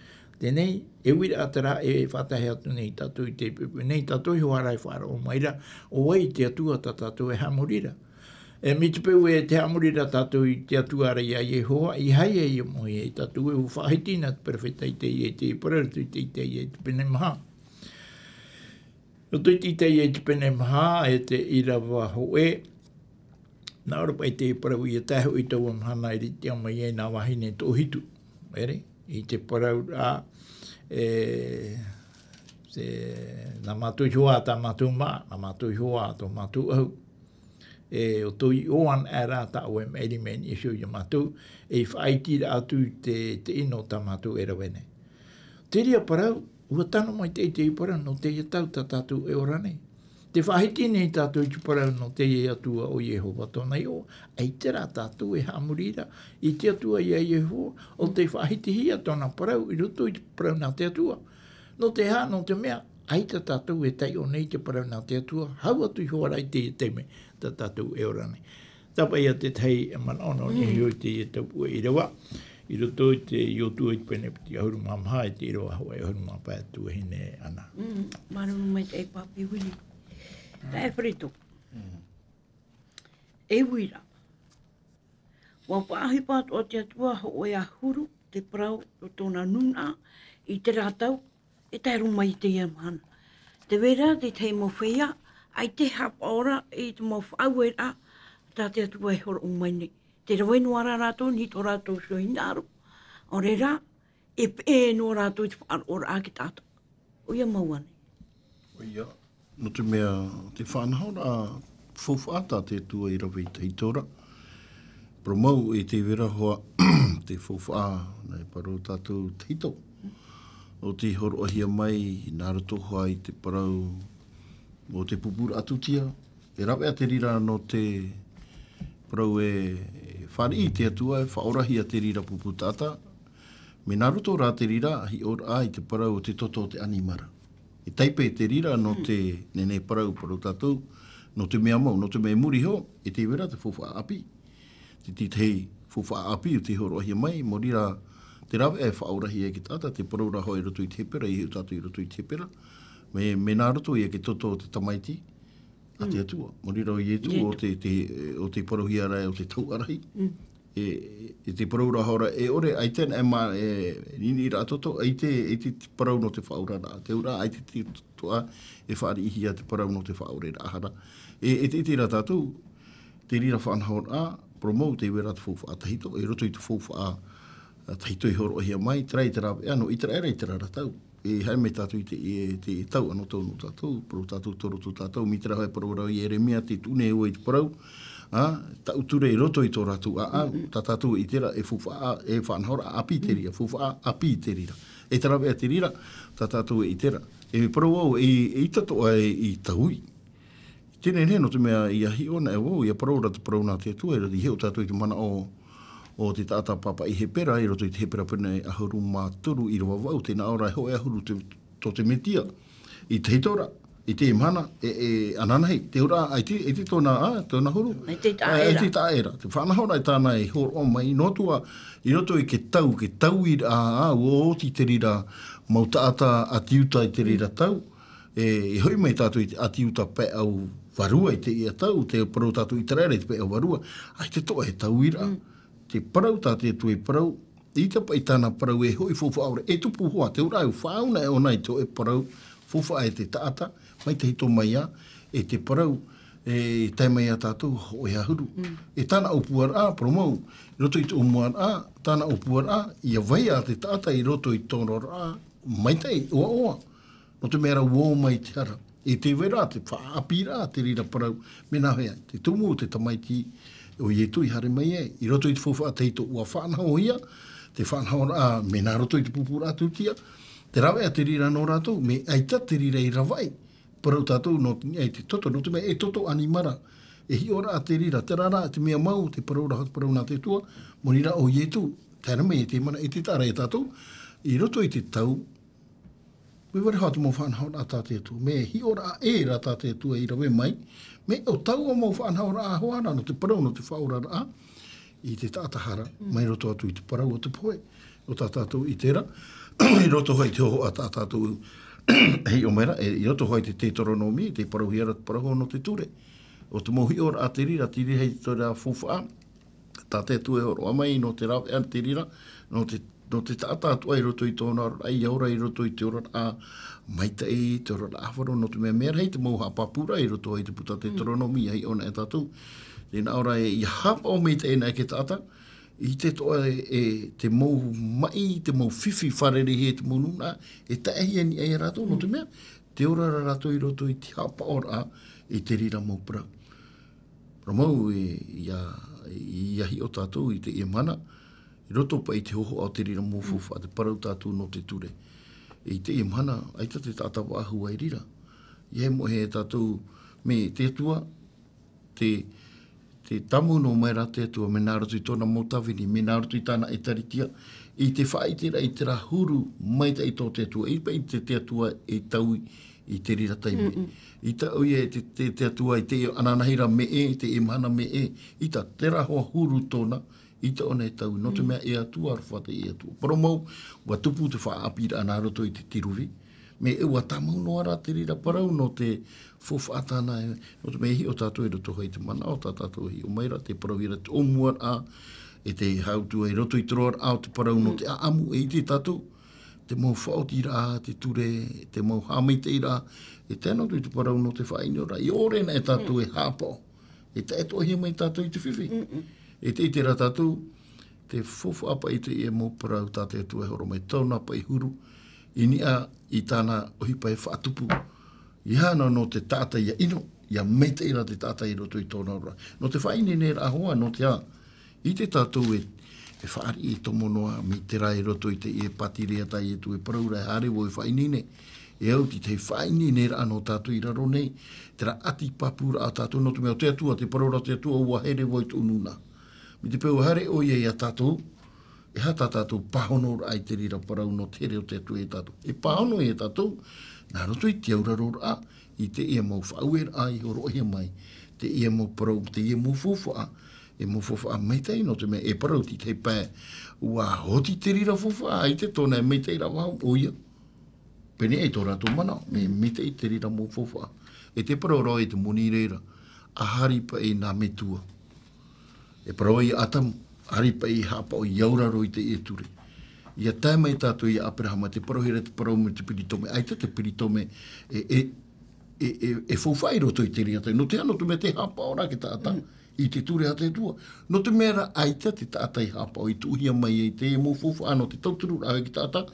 Teie nei, e uiraʻa terā e faʻatae atu nei tātou i te pupu nei, tātou i hoara e faʻaroʻo mai ra, ʻo vai te Atua tā tātou e haʻamori ra. E mai te peu e te haʻamori ra tātou i te Atua ra iā Iehova, i haere ai e moe ai tātou e faʻahiti nā te perofeta Itaia i te parau, i te Itaia i te pene maha. Roto i te Itaia i te pene maha, e te ʻīrava hōʻē, nā ʻō ra paʻi te parau ia tae hoʻi taua mahana i ritea mai ai nā vahine toʻohitu. Ere, i te parau ra, e, te, nā mātou iho ā tā mātou mā, nā mātou iho ā tō mātou ʻahu. E, ʻo tō ʻoia anaʻe rā tā ʻoe e maʻiri mai nei iho iā mātou, e faʻaiti ra atu i te, te ʻino tā mātou e rave nei. Te reira parau, ʻua tano mai te, te parau nō teie tau tā tātou e ora nei. Tē faʻahiti nei tātou i te parau nō te Atua ʻo Iehova tōna iʻoa, ʻaita rā tātou e haʻamori ra i te Atua iā Iehova, ʻo tē faʻahitihia tōna parau i roto i te parau nā te Atua. Nō te aha, nō te mea, ʻaita tātou e taiʻo nei i te parau nā te Atua, hau atu iho ā ra i teie taime tā tātou e ora nei. Tāpaʻo ia te tahi manaʻo nō niʻa iho i teie tau ʻīrava. I roto i te Iosua i te pene piti ʻahuru mā maha, i te ʻīrava hōʻē ʻahuru mā pae, tuahine Ana. Mm, māuruuru maitaʻi Papi Willie. Taeaʻe Frederick. E uira. ʻUa faʻaʻohipa atoʻa te Atua hōʻē ʻahuru te parau o tōna nūnaʻa i terā tau, e tae roa mai i teie mahana. Tē vai ra te tahi mau feiā, ʻaita e haʻapaʻo ra i te mau faʻaueraʻa tā te Atua e hōroʻa mai nei. Tē rave noa ra rātou, nā tō rātou iho hinaʻaro. ʻAore rā, e peʻe noa rātou i te faʻaroʻoraʻa ki te taʻata. ʻOia mau ānei. ʻOia, nō te mea te faʻanahoraʻa faufaʻa tā te Atua i rave i tahito ra. Parau mau e tē vai ra hoʻi te faufaʻa, nā e parau tātou tahito. ʻO tē hōroʻahia mai, nā roto hoʻi i te parau, ʻo te pupuraʻa tūtia. E rāveʻa te reira nō te parau e fāriʻi te Atua, e faʻaorahia te reira pupu taʻata. Mea nā roto rā te reira, hiʻoraʻa i te parau o te toto o te ʻanimara. E taipe te reira nō te nehenehe parau, parau tātou, nō te mea mau, nō te mea i muri iho, e tē vai ra te faufaʻa ʻāpī. Te, te tahi faufaʻa ʻāpī ʻo tē hōroʻahia mai, mau reira te rāveʻa e faʻaorahia e te taʻata, te parau ra hoʻi i roto i te Hepera, i hiʻo tātou i roto i te Hepera. Mea, mea nā roto ia i te toto o te tamaiti a te Atua. Mau reira ʻo Ietu, ʻo te, te, ʻo tē parauhia ra ʻo te tauʻarahi. E, e te parau ra hoʻi ra, e ʻore, ʻaita e mā, e, niniʻi ra toto, ʻaita, ʻaita te parau nō te faʻaoraraʻa. Te auraʻa, ʻaita te toʻa, e fāriʻihia te parau nō te faʻaoraraʻa ra. E, e te, e te reira tātou, te reira faʻanahoraʻa, parau mau tē vai ra te faufaʻa tahito, i roto i te faufaʻa, a, tahito i hōroʻahia mai, terā i te rāveʻa, nō ʻĪteraʻera i terā ra tau. E haere mai tātou i te, i te tau anotau nō tātou, parau tātou tō roto tātou, mai terā hoʻi parau ra ʻo Ieremia, tē tuʻu nei ʻoe i te parau, a, taʻu ture i roto i tō rātou ʻāʻau, tā tātou e ʻite ra, e faufaʻa, e faʻanahoraʻa ʻāpī te reira, faufaʻa ʻāpī te reira. E te rāveʻa te reira, tā tātou e ʻite ra. E parau au, e, e ʻita atoʻa i taui. Teie nei, nō te mea ʻia hiʻo anaʻe vau, ʻia parau ra te parau nā te Atua, i hiʻo tātou i te manaʻo o te taʻata pāpaʻi Hepera, i roto i te Hepera pene ʻahuru mā toru ʻīrava vaʻu, tē nā ʻō ra e hōʻē ʻahuru te, tō te Mesia, i tahito ra, i teie mahana, e, e, ananahi, te auraʻa, ʻaita, ʻaita tōna, a, tōna huru. ʻAita i taʻa ʻē ra. ʻAita i taʻa ʻē ra. Te faʻanahoraʻa tāna i hōroʻa mai, nō te mea, i roto i te tau, te tauiraʻa, a, ʻua oti te reira mau taʻata ʻāti Iuta i te reira tau, e, e hoʻi mai tātou i te ʻāti Iuta pae ʻau vārua i teie tau, tē parau tātou ʻĪteraʻera i te pae ʻau vārua, ʻaita atoʻa e tauiraʻa. Te parau tā te Atua i parau, ʻaita paʻi tāna parau e hoʻi faufaʻa ʻore, e tupu hoʻi, te auraʻa e faʻaau anaʻe ʻōna i te hōʻē parau faufaʻa e te taʻata, mai tahito mai ā, e te parau, e tae mai ia tātou, hōʻē ʻahuru. E tāna ʻōpuaraʻa, parau mau, i roto i te ʻōmuaraʻa, tāna ʻōpuaraʻa, ʻia vai ā te taʻata i roto i te tororaʻa, maitaʻi, ʻoaʻoa. Nō te mea rā ʻua ō mai te hara. E tē vai ra te faʻaʻāpīraʻa, te reira parau, mea nāhea, te tumu o te tamaiti o Ietu i haere mai ai. I roto i te faufaʻa tahito ʻua faʻanahohia, te faʻanahoraʻa, mea nā roto i te pupuraʻa tūtia, te rāveʻa te reira nō rātou, mea ʻaita te reira i ravaʻi. Parau tātou nō te, e te toto, nō te mea e toto ʻanimara. E hiʻoraʻa te reira, terā rā, te mea mau, te parau ra, te parau nā te Atua, mau reira ʻo Ietu, tae ra mai e te mana, e te taʻa ra e tātou, i roto i te tau, Mea vare hoʻi te mau faʻanahoraʻa tā te Atua. Mea hiʻoraʻa ʻē rā tā te Atua i rave mai. Mea ʻo taua mau faʻanahoraʻa hoʻi ra nō te parau, nō te faʻaoraraʻa i te taʻata hara, mai roto atu i te parau o te pohe. ʻO tā tātou i terā, i roto hoʻi i te hōhoʻa tā tātou e hiʻo mai ra, e, i roto hoʻi i te Teuteronome, tē parauhia ra te parau nō te ture. ʻO te mau hiʻoraʻa te reira, te reira hei te reira faufaʻa, tā te Atua e hōroʻa mai, nō te rāveʻa te reira, nō te, nō te taʻata atoʻa i roto i tōna oraraʻa, ʻia ora i roto i te oraraʻa maitaʻi, te oraraʻa ʻāfaro, nō te mea, mea rahi te mau haʻapāpūraʻa i roto i te puta Teuteronome, ʻia hiʻo na e tātou. Tē nā ʻō ra ē, ʻia haʻapaʻo maitaʻi na e te taʻata, i te toʻa e, e te mau maʻi, te mau fifi fārereihia e te mau nūnaʻa, e taʻehia i niʻa ia rātou, nō te mea, tē ora ra rātou i roto i te haʻapaʻoraʻa i te reira mau parau. Parau mau e, ʻia, ʻia hiʻo tātou i teie mahana, i roto paʻi i te hōhoʻa o te reira mau faufaʻa, te parau tātou nō te ture. I teie mahana, ʻaita te taʻata vāʻahu i reira. ʻIa moʻe e tātou, mea te Atua, te, te tāmau noa mai ra te Atua, mea nā roto i tōna mau tāvini, mea nā roto i tāna ʻĒtārētia, i te faʻaʻiteraʻa i terā huru maitaʻi tō te Atua, ʻia paʻi te, te Atua e taui i te reira taime. Mm-mm. ʻIa taui e te, te, te Atua i te ananahi ra mea ʻē, i te mahana mea ʻē, ʻaita terā hoʻi huru tōna, ʻaita ʻōna e taui, nō te mea e Atua aroha teie Atua. Parau mau, ʻua tupu te faʻaʻāpīraʻa nā roto i te tiruvi. Mea ʻua tāmau noa ra te reira parau nō te faufaʻa tāna, e, nō te mea e hiʻo tātou i roto hoʻi te manaʻo, tā tātou e hiʻo mai ra, te parauhia ra te ʻōmuaraʻa, e te haʻutuʻa i roto i te roaraʻa o te parau nō te ʻāʻamu, e ʻite tātou, te mau faʻaotiraʻa, te ture, te mau haʻamaitaʻiraʻa, e tae noa atu i te parau nō te faʻaʻinoraʻa, ʻia ʻore na e tātou e haʻapaʻo. E taʻatoʻahia mai tātou i te fifi. Mm-mm. E te ʻite ra tātou, te faufaʻa paʻi teie mau parau tā te Atua e hōroʻa mai, tōna paʻi huru, i niʻa i tāna ʻohipa e faʻatupu. ʻEiaha nō, nō te taʻata ʻia ʻino, ʻia maitaʻi ra te taʻata i roto i tōna oraraʻa. Nō te faʻaineineraʻa hoʻi, nō te aha, ʻite tātou e, e fāriʻi tomo noa mai terā i roto i teie pātireia tā Ietu e parau ra, e haere vau e faʻaineine. E au i te tahi faʻaineineraʻa nō tātou i raro nei, terā ʻati pāpūraʻa tātou nō te mea ʻo te Atua, tē parau ra te Atua, ʻua here vau i tōʻu nūnaʻa. Mai te peu ʻua haere ʻoia ia tātou, e aha tā tātou pāhonoraʻa i te reira parau nō te here o te Atua ia tātou. E pāhono ia tātou, nā roto i te auraroraʻa, i teie mau faʻaueraʻa i hōroʻahia mai, teie mau parau, teie mau faufaʻa, e mau faufaʻa maitaʻi nō te mea e parau te tahi pae, ʻua oti te reira faufaʻa, ʻaita tōna e maitaʻi ra vau, ʻoia. Pēnei tō rātou manaʻo, mea maitaʻi te reira mau faufaʻa. E te parau ra i te moni reira, ʻa hari paʻi nā metua. E parau ia Atamu, hari paʻi haʻapaʻo ʻia auraro i teie ture. ʻIa tae mai tātou ia Aperahama, te parauhia ra te parau mai te peritome, ʻaita te peritome e, e, e, e, e faufaʻa i roto i te reira taime. Nō te aha, nō te mea tē haʻapaʻo ra te taʻata i te ture a te Atua. Nō te mea rā, ʻaita te taʻata i haʻapaʻo i tuʻuhia mai ai te mau faufaʻa nō te tautururaʻa i te taʻata,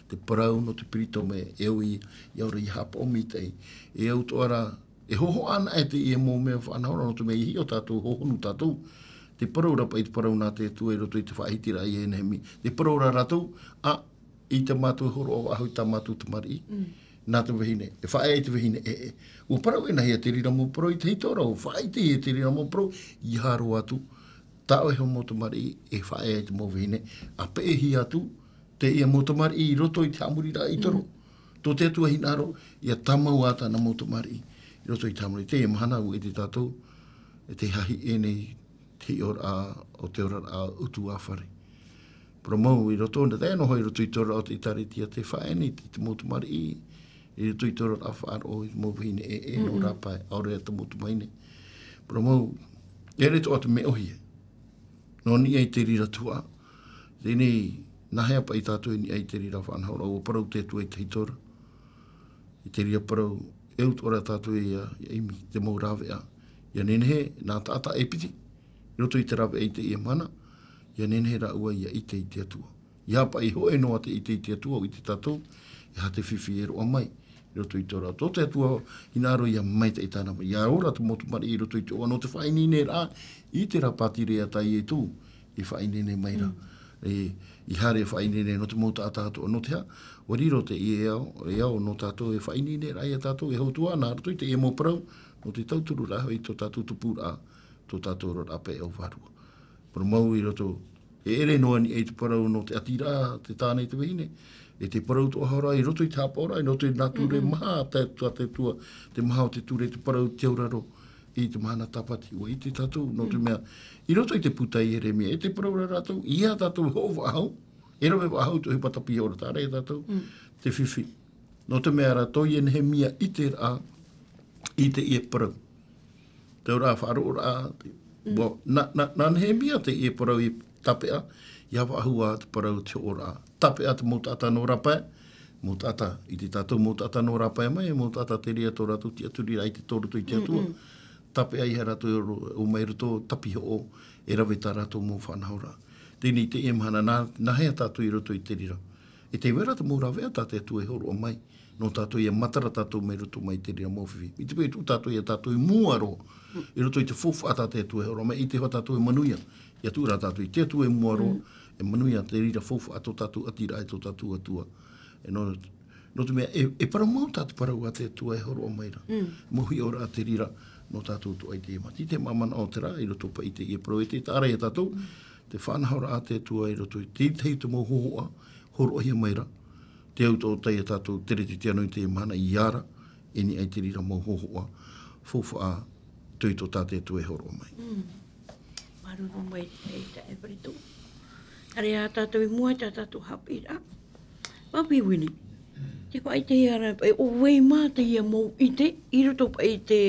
te parau nō te peritome, e au i, ʻia ora ʻia haʻapaʻo maitaʻi. E au atoʻa ra, e hōhoʻa ana e teie mau mea faʻanahoraʻa, nō te mea ʻia hiʻo tātou, hohonu tātou. Te parau ra paʻi te parau nā te Atua i roto i te faʻahitiraʻa ia Nehemia. Te parau ra rātou, ʻa, ʻaita mātou e hōroʻa vāʻahu i tā mātou tamariʻi. Mm. Nā te vahine, e faʻaea i te vahine, e, e. ʻUa parau ʻēnāhia te reira mau parau i te hītō ra, ʻua faʻaʻitehia te reira mau parau, ʻeiaha roa atu. Tā ʻoe hoʻi mau tamariʻi, e faʻaea i te mau vahine, ʻa peʻehia atu, teie mau tamariʻi i roto i te haʻamoriraʻa i toro. Mm. Tō te Atua hinaʻaro, ʻia tāmau ā tāna mau tamariʻi. I roto i te haʻamori, teie mahana ʻua ʻite tātou, e te hahi ʻē nei, te hiʻoraʻa o te oraraʻa ʻutuāfare. Parau mau i roto, nā tae noa hoʻi i roto i te oraraʻa o te ʻĒtārētia, tē faʻaea nei te, te mau tamariʻi, i roto i te oraraʻa faʻaroʻo i te mau vahine ʻē, ʻē, nō Mm-mm. rāpae, ʻaore rā te mau tamahine. Parau mau, ʻeʻere atoʻa te mea ʻōhie. Nō niʻa i te reira tuhaʻa, teie nei, nāhea paʻi tātou i niʻa i te reira faʻanahoraʻa, ʻua parau te Atua i te hītō ra. I te reira parau, e au atoʻa ra tātou ia, ia ʻimi, te mau rāveʻa. ʻIa nehenehe, nā taʻata e piti, i roto i te rāveʻa i teie mahana, ʻia nehenehe rāua ʻia ʻite i te Atua. ʻEiaha paʻi hōʻē noa te ʻite i te Atua, ʻua ʻite tātou, e aha te fifi e roaʻa mai, i roto i te oraraʻa. Tō te Atua, hinaʻaro ʻia maitaʻi tāna, ʻia ora te mau tamariʻi i roto i te ʻoaʻoa nō te faʻaineineraʻa, i terā pātireia tā Ietu, i faʻaineine mai ra. Mm. E, ʻia haere e faʻaineine nō te mau taʻata atoʻa, nō te aha, ʻua riro teie ao, e ao nō tātou e faʻaineine ra ia tātou, e hautua, nā roto i teie mau parau, nō te tautururaʻa hoʻi i tō tātou tupuraʻa, tō tātou oraraʻa pae ʻo vārua. Parau mau i roto, e ʻere noa niʻa i te parau nō te ʻatiraʻa, te tāne i te vahine, e te parau atoʻa hoʻi ra i roto i te haʻapaʻoraʻa, i roto i nā ture Mm-mm. maha, tā, tā te Atua, te maha o te ture, te parau te auraro, i te mahana tāpati, ʻua ʻite tātou, nō te Mm. mea, i roto i te puta a Ieremia, e te parau ra rātou, ʻeiaha tātou e hoʻo vāʻahu, e rave vāʻahu i te ʻohipa tāpī ora, tāraʻi tātou, Mm. te fifi. Nō te mea rā, tō ia Nehemia ʻiteraʻa, i teie parau. Te ora faʻaroʻoraʻa, ua, nā, nā, nā Nehemia teie parau i tāpeʻa, ʻia faʻahou ā te parau te hoʻoraʻa. Tāpeʻa te mau taʻata nō rāpae, mau taʻata, ʻite tātou mau taʻata nō rāpae mai, mau taʻata te reira tō rātou tiʻaturiraʻa i te tō roto i te Atua. Tāpeʻa ia rātou ō mai roto, tāpihoʻo, e rave tā rātou mau faʻanahoraʻa. Teie nei teie mahana, nā, nāhea tātou i roto i te reira. E tē vai ra te mau rāveʻa tā te Atua e hōroʻa mai. Nō tātou ʻia matara tātou mai roto mai te reira mau fifi. I te peu e tuʻu tātou ia tātou i mua roa, i roto i te faufaʻa tā te Atua e hōroʻa mai, ʻite hoʻi tātou e manuia. ʻIa tuʻu rā tātou i te Atua i mua roa, e manuia te reira faufaʻa tō tātou ʻātīraʻa e tō tātou Atua. E nō, nō te mea, e, e parau mau tā te parau a te Atua e hōroʻa mai ra. Mau hiʻoraʻa te reira, nō tātou atoʻa i teie mahana. Te manaʻo o te rā, i roto paʻi i teie parau e te taʻa ra ia tātou, te faʻanahoraʻa a te Atua i roto i te tahi o te mau hōhoʻa, hōroʻahia mai ra, te au tō tae ia tātou, tere te Atua i teie mahana i ara, e niʻa i te reira mau hōhoʻa, faufaʻa, toitō tā te Atua e hōroʻa mai. Māuruuru maitaʻi, e Pereto. Haere ā tātou i mua i tā tātou haʻapiʻiraʻa. Papi Vili. Te faʻaʻite ia ra, e, ʻo vai mā teie mau ʻite, i roto paʻi i te,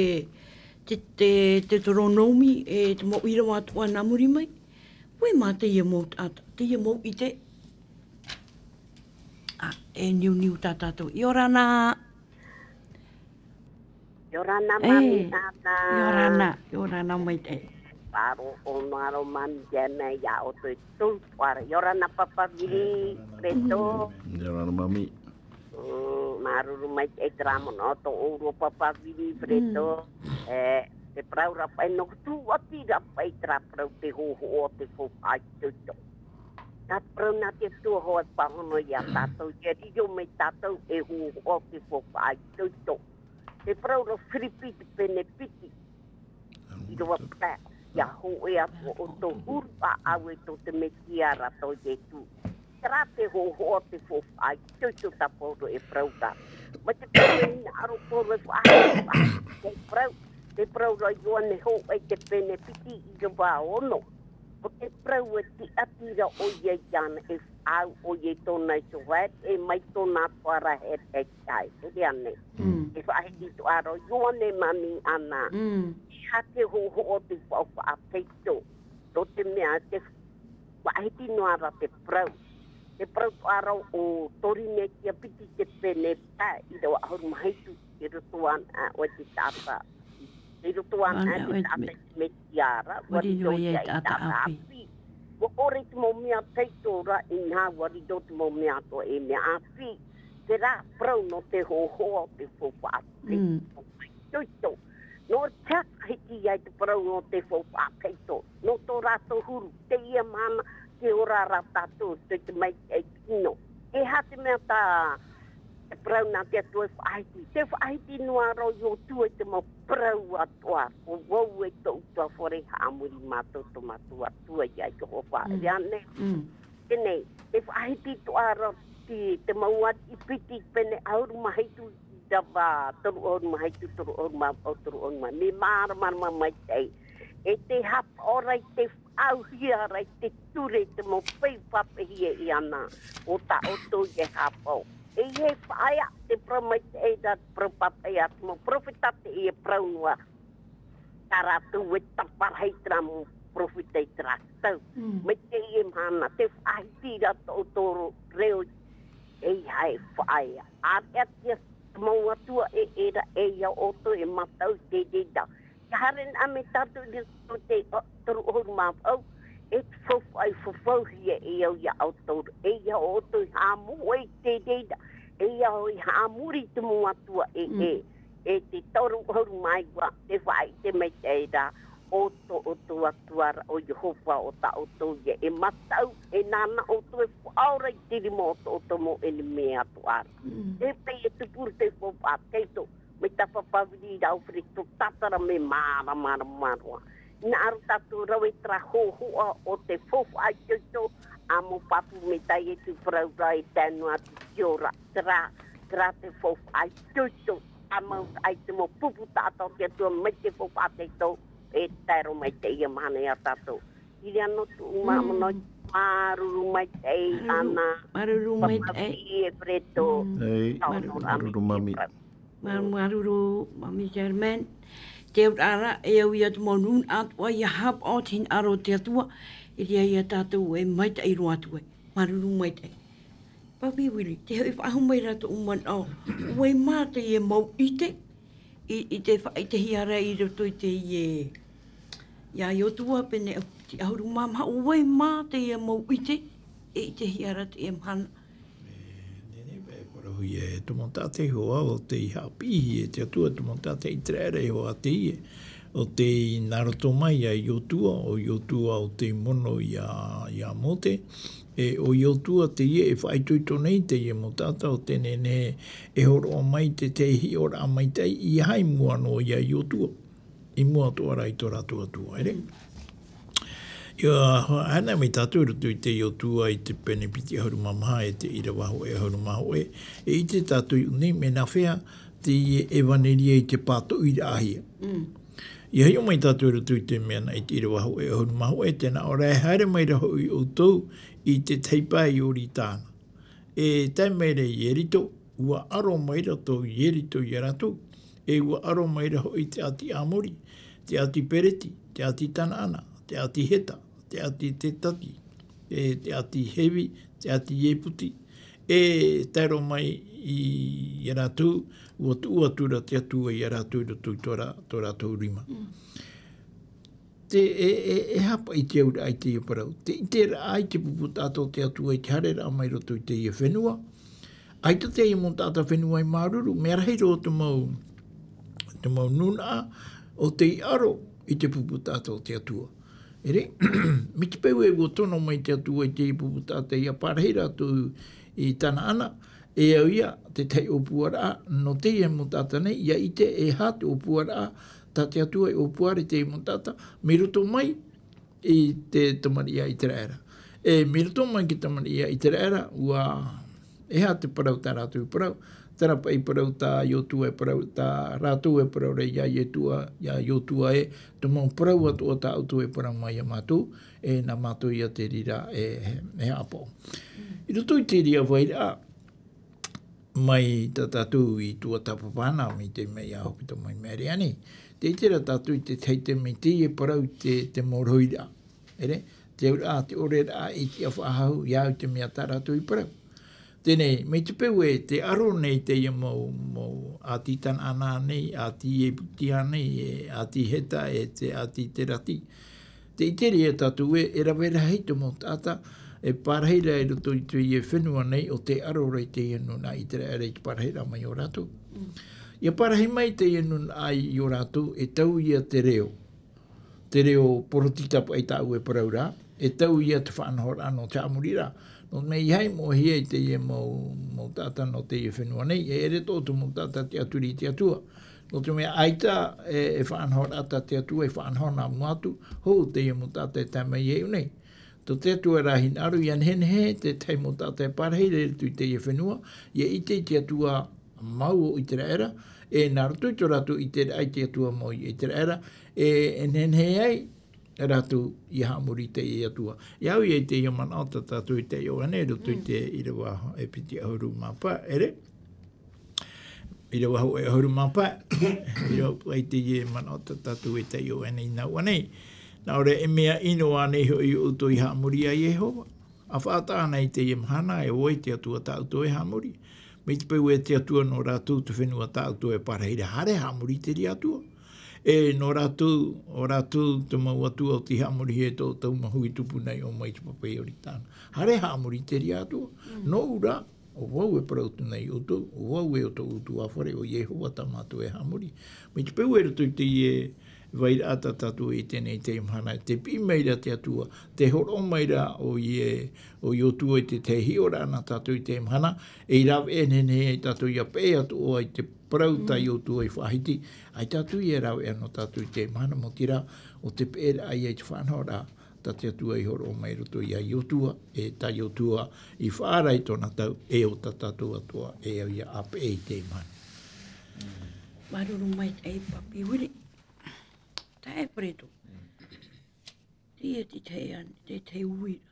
te, te, te Teuteronōmi, e te mau ʻīrava atoʻa nā muri mai. ʻO vai mā teie mau taʻata, teie mau ʻite. ʻĀ, e niuniu tā tātou. ʻIa ora na. ʻIa ora na, mami, Ana. ʻIa ora na, ʻia ora na maitaʻi. Pāroʻo noa roa, mami, ia nei ia ʻoutou e toru pae ra. ʻIa ora na, Papa Vili, Pereto. ʻIa ora na, mami. Mm, māuruuru maitaʻi terā manaʻo tō ʻoe, Papa Vili, Pereto. E, te parau ra paʻi, nō te tuʻati ra paʻi terā parau te hōhoʻa o te faufaʻa itoito. Nā te parau nā te Atua hoʻi e pāhono ia tātou, ʻia riro mai tātou e hōhoʻa o te faufaʻa itoito. Te parau ra Firipi te pene piti. ʻĪrava pae, ʻia hōʻē atu ʻoutou huru ʻāʻau e tō te Mesia ra tō Iesu. Terā te hōhoʻa o te faufaʻa itoito tā Pauro e parau ra. Mai te parau e hinaʻaro Pauro e faʻaʻite, te parau, te parau ra Ioane hōʻē te pene piti ʻīrava ono. ʻO te parau e tiʻaturi ra ʻoia iāna, e faʻaau ʻoia i tōna iho haere, e mai tōna atoʻa ra e haere, e tae, e rave nei. Mm. E faʻahiti atoʻa ra Ioane, mami, Ana. Mm. E aha te hōhoʻa o te faufaʻa itoito? Nō te mea te faʻahiti noa ra te parau. Te parau atoʻa ra ʻo Korinetia piti te pene pae, ʻīrava ʻahuru mā hitu, i roto anaʻe ʻoe i te taʻata. I roto anaʻe i te taʻata i te Mesia ra, ʻua riro ia i te taʻata ʻāpī. ʻUa ʻore te mau mea itoito ra, inaha ʻua riro te mau mea atoʻa e mea ʻāpī. Terā parau nō te hōhoʻa o te faufaʻa itoito. Nō te faʻahiti ia i te parau nō te faufaʻa itoito. Nō tō rātou huru, teie mahana, te ora ra tātou, te, te maitaʻi tino. E aha te mea tā te parau nā te Atua e faʻahiti? Te faʻahiti noa ra Iotua i te mau parau atoʻa, ʻo vau e tōʻu ʻutuāfare, haʻamori mātou tō mātou Atua ia Iehova. Mm. E rave nei. Mm. Teie nei, te faʻahiti atoʻa ra te, te mau Āpiti pene ʻahuru mā hitu, ʻīrava toru ʻahuru mā hitu, toru ʻahuru mā vaʻu, toru ʻahuru mā, mea māramarama maitaʻi. E tē haʻapaʻo ra i te faʻaauhia ra i te ture, te mau peu faʻapeʻehia iāna, ʻo tā ʻoutou e haʻapaʻo. E ʻia faʻaea te parau maitaʻi ra, te parau faʻapeʻe a te mau perofeta, teie parau noa. Tā rātou e taparahi terā mau perofeta i terā tau. Mm. Mai teie mahana, tē faʻahiti ra tō ʻoutou reo, e ʻeiaha e faʻaea. ʻĀreʻa te mau atua ʻē, ʻē ra, e ʻeiaha ʻoutou e mataʻu i te reira. ʻIa haere anaʻe mai tātou i te, ʻo, toru ʻahuru mā vaʻu, e te faufaʻa i fafauhia e au ia ʻoutou, e ʻeiaha ʻoutou i haʻamoʻe i te reira, e ʻeiaha ʻoutou i haʻamori i te mau atua ʻē, ʻē. Mm. E te toru ʻahuru mā iva, tē faʻaʻite maitaʻi ra, ʻo tō ʻoutou Atua ra, ʻo Iehova, ʻo tā ʻoutou ia e mataʻu, e nāna ʻoutou e faʻaora i te rima o tō ʻoutou mau ʻenemi atoʻa ra. Mm. E pē e tupu ra te faufaʻa itoito, mai tā Papa Vili ra ʻo Pereto, tātara mea māramarama roa. Hinaʻaro tātou e rave i terā hōhoʻa o te faufaʻa itoito, ʻa mau pāpū mai tā Iesu parau ra e tae noa atu i te ora. Terā, terā te faufaʻa itoito, ʻa mau, ʻaita mau pupu taʻata o te Atua mai te faufaʻa itoito, e tae roa mai teie mahana ia tātou. Iri anō tōʻu manaʻo, māuruuru maitaʻi, Ana. Māuruuru maitaʻi. Papa Vili, e Pereto. Mm. Ei, māuruuru, māuruuru, mami. Mā-, māuruuru, mami Germaine. Te auraʻa ra, e au ia te mau nūnaʻa atoʻa ia haʻapaʻo te hinaʻaro o te Atua, e ʻere ia tātou e maitaʻi roa atu ai. Māuruuru maitaʻi. Papi Willie, te hoʻi faʻahou mai ra tōʻu manaʻo, ʻo vai mā teie mau ʻite, i, i te faʻaʻitehia ra i roto i teie, ia Iosua pene tiʻahuru mā maha, ʻo vai mā teie mau ʻite, e ʻitehia ra teie mahana. E, nehenehe paʻi e parauhia e te mau taʻata Iehova ʻo tei haʻapiʻihia e te Atua te mau taʻata ʻĪteraʻera Iehova teie, ʻo tei nā roto mai ia Iosua, ʻo Iosua ʻo tei mono ia, ia Mose, e ʻo Iosua teie e faʻaitoito nei teie mau taʻata ʻo tē nehenehe e hōroʻa mai te tahi hiʻoraʻa maitaʻi, ʻeiaha i mua noa ia Iosua, i mua atoʻa ra i tō rātou Atua, ʻere? Ia, haere mai tātou i roto i te Iosua i te pene piti ʻahuru mā maha e te ʻīrava hōʻē ʻahuru mā hōʻē, e ʻite tātou i ʻō nei, mea nāfea teie ʻevaneria i te pātoʻiraʻahia. Mm. Ia hiʻo mai tātou i roto i te mea nā, i te ʻīrava hōʻē ʻahuru mā hōʻē, tē nā ʻō ra, e haere mai ra hoʻi ʻoutou i te tahi pae Ioritana, e tae mai ra i Ieriko, ʻua ʻaro mai ra tō Ieriko ia rātou, e ʻua ʻaro mai ra hoʻi te ʻāti Amori, te ʻāti Pereti, te ʻāti Kanaana, te ʻāti Heta, te ʻāti Girigasi, e te ʻāti Hivi, te ʻāti Iebusi, e tae roa mai i, ia rātou, ʻua tuʻu atu ra te Atua ia rātou i roto i tō rā-, tō rātou rima. Mm. Te, e, e, e aha paʻi te auraʻa i teie parau? Te ʻiteraʻa i te pupu taʻata o te Atua i te haereraʻa mai roto i teie fenua. ʻAita teie mau taʻata fenua i māuruuru, mea rahi roa te mau, te mau nūnaʻa ʻo tei ʻaro i te pupu taʻata o te Atua. ʻEre, mai te peu ē ʻua tono mai te Atua i teie pupu taʻata ia parahi rātou i Kanaana, e au ia te tahi ʻōpuaraʻa nō teie mau taʻata nei, ia ʻite e aha te ʻōpuaraʻa tā te Atua i ʻōpua ra i teie mau taʻata, mai roto mai i te tamariʻi a ʻĪteraʻera. E mai roto mai i te tamariʻi a ʻĪteraʻera, ʻua, e aha te parau tā rātou i parau? Terā paʻi parau tā Iosua e parau, tā rātou e parau ra ia Iosua, ia Iosua ē, te mau parau atoʻa tā ʻoutou e parau mai ia mātou, e nā mātou ia te reira e, e haʻapaʻo. I roto i te reira vairaʻa, mai tā tātou i tuatāpapa na, mai te mea ia hopeʻa mai mea reira nei. Tē ʻite ra tātou i te tahi taime teie parau te, te mau roiraʻa. ʻEre, te auraʻa, te ʻoreraʻa e tiʻa faʻahou, ia au i te mea tā rātou i parau. Teie nei, mai te peu ē, tē ʻaro nei teie mau, mau ʻāti Kanaana nei, ʻāti Iebusi nei, e ʻāti Heta, e te ʻāti Girigasi. Tē ʻite ra ia tātou ē, e rave rahi te mau taʻata, e parahi ra i roto i teie fenua nei ʻo tē ʻaro ra i teie nūnaʻa ʻĪteraʻera i te parahiraʻa mai iō rātou. Mm. ʻIa parahi mai teie nūnaʻa iō rātou, e tau ia te reo. Te reo porotita paʻi tāʻu e parau ra, e tau ia te faʻanahoraʻa nō te haʻamoriraʻa. Nō te mea ʻeiaha i moʻehia i teie mau, mau taʻata nō teie fenua nei, e ʻere atoʻa te mau taʻata e tiʻaturi i te Atua. Nō te mea ʻaita e, e faʻanahoraʻa tā te Atua i faʻanaho nā mua atu, hou teie mau taʻata e tae mai i ʻō nei. Tō te Atua rā hinaʻaro, ʻia nehenehe te tahi mau taʻata e parahi ra i roto i teie fenua, ʻia ʻite i te Atua mau o ʻĪteraʻera, e nā roto i tō rātou ʻiteraʻa i te Atua mau i ʻĪteraʻera, e, e nehenehe ai rātou ʻia haʻamori i te Atua. ʻIa au ia i teie manaʻo tā tātou i taiʻo anaʻe i roto i te ʻīrava e piti ʻahuru mā pae, ʻere? ʻĪrava hōʻē ʻahuru mā pae, ʻīrava paʻi teie manaʻo tā tātou e taiʻo anaʻe i nā ʻō nei. Nā ʻō ra, e mea ʻino ānei hoʻi ʻoutou i haʻamori ia Iehova? ʻA faʻataʻa anaʻe i teie mahana, e ʻo vai te Atua tā ʻoutou e haʻamori? Mai te peu ē te Atua nō rātou te fenua tā ʻoutou e parahi ra, haere haʻamori i te reira atua. E nō rātou, ʻo rātou te mau atua ʻo tei haʻamorihia e tō ʻoutou mau hui tupu nā ʻō mai i te papa Ioritana. Haere haʻamori i te reira atua. Mm. Nōʻu rā, ʻo vau e parau atu nei iā ʻoutou, ʻo vau ē ʻo tō ʻoutou ʻutuāfare, ʻo Iehova tā mātou e haʻamori. Mai te peu ē i roto i teie vairaʻa tā tātou e ʻite nei i teie mahana, tē piʻi mai ra te Atua, tē hōroʻa mai ra ʻo Ie-, ʻo Iosua i te tahi hiʻoraʻa nā tātou i teie mahana, e rāveʻa nehenehe ai tātou ʻia peʻe atoʻa i te parau tā Iosua i faʻahiti, ʻaita atu ia e rāveʻa nō tātou i teie mahana, maoti rā, ʻo te peʻeraʻa ia i te faʻanahoraʻa tā te Atua i hōroʻa mai i roto iā Iosua, e tā Iosua i faʻaara i tōna tau, e ʻo tā tātou atoʻa, e au ia ʻa peʻe i teie mahana. Māuruuru maitaʻi Papi Willie. Taeaʻe Pareto. Teie te tahi, te tahi uiraʻa.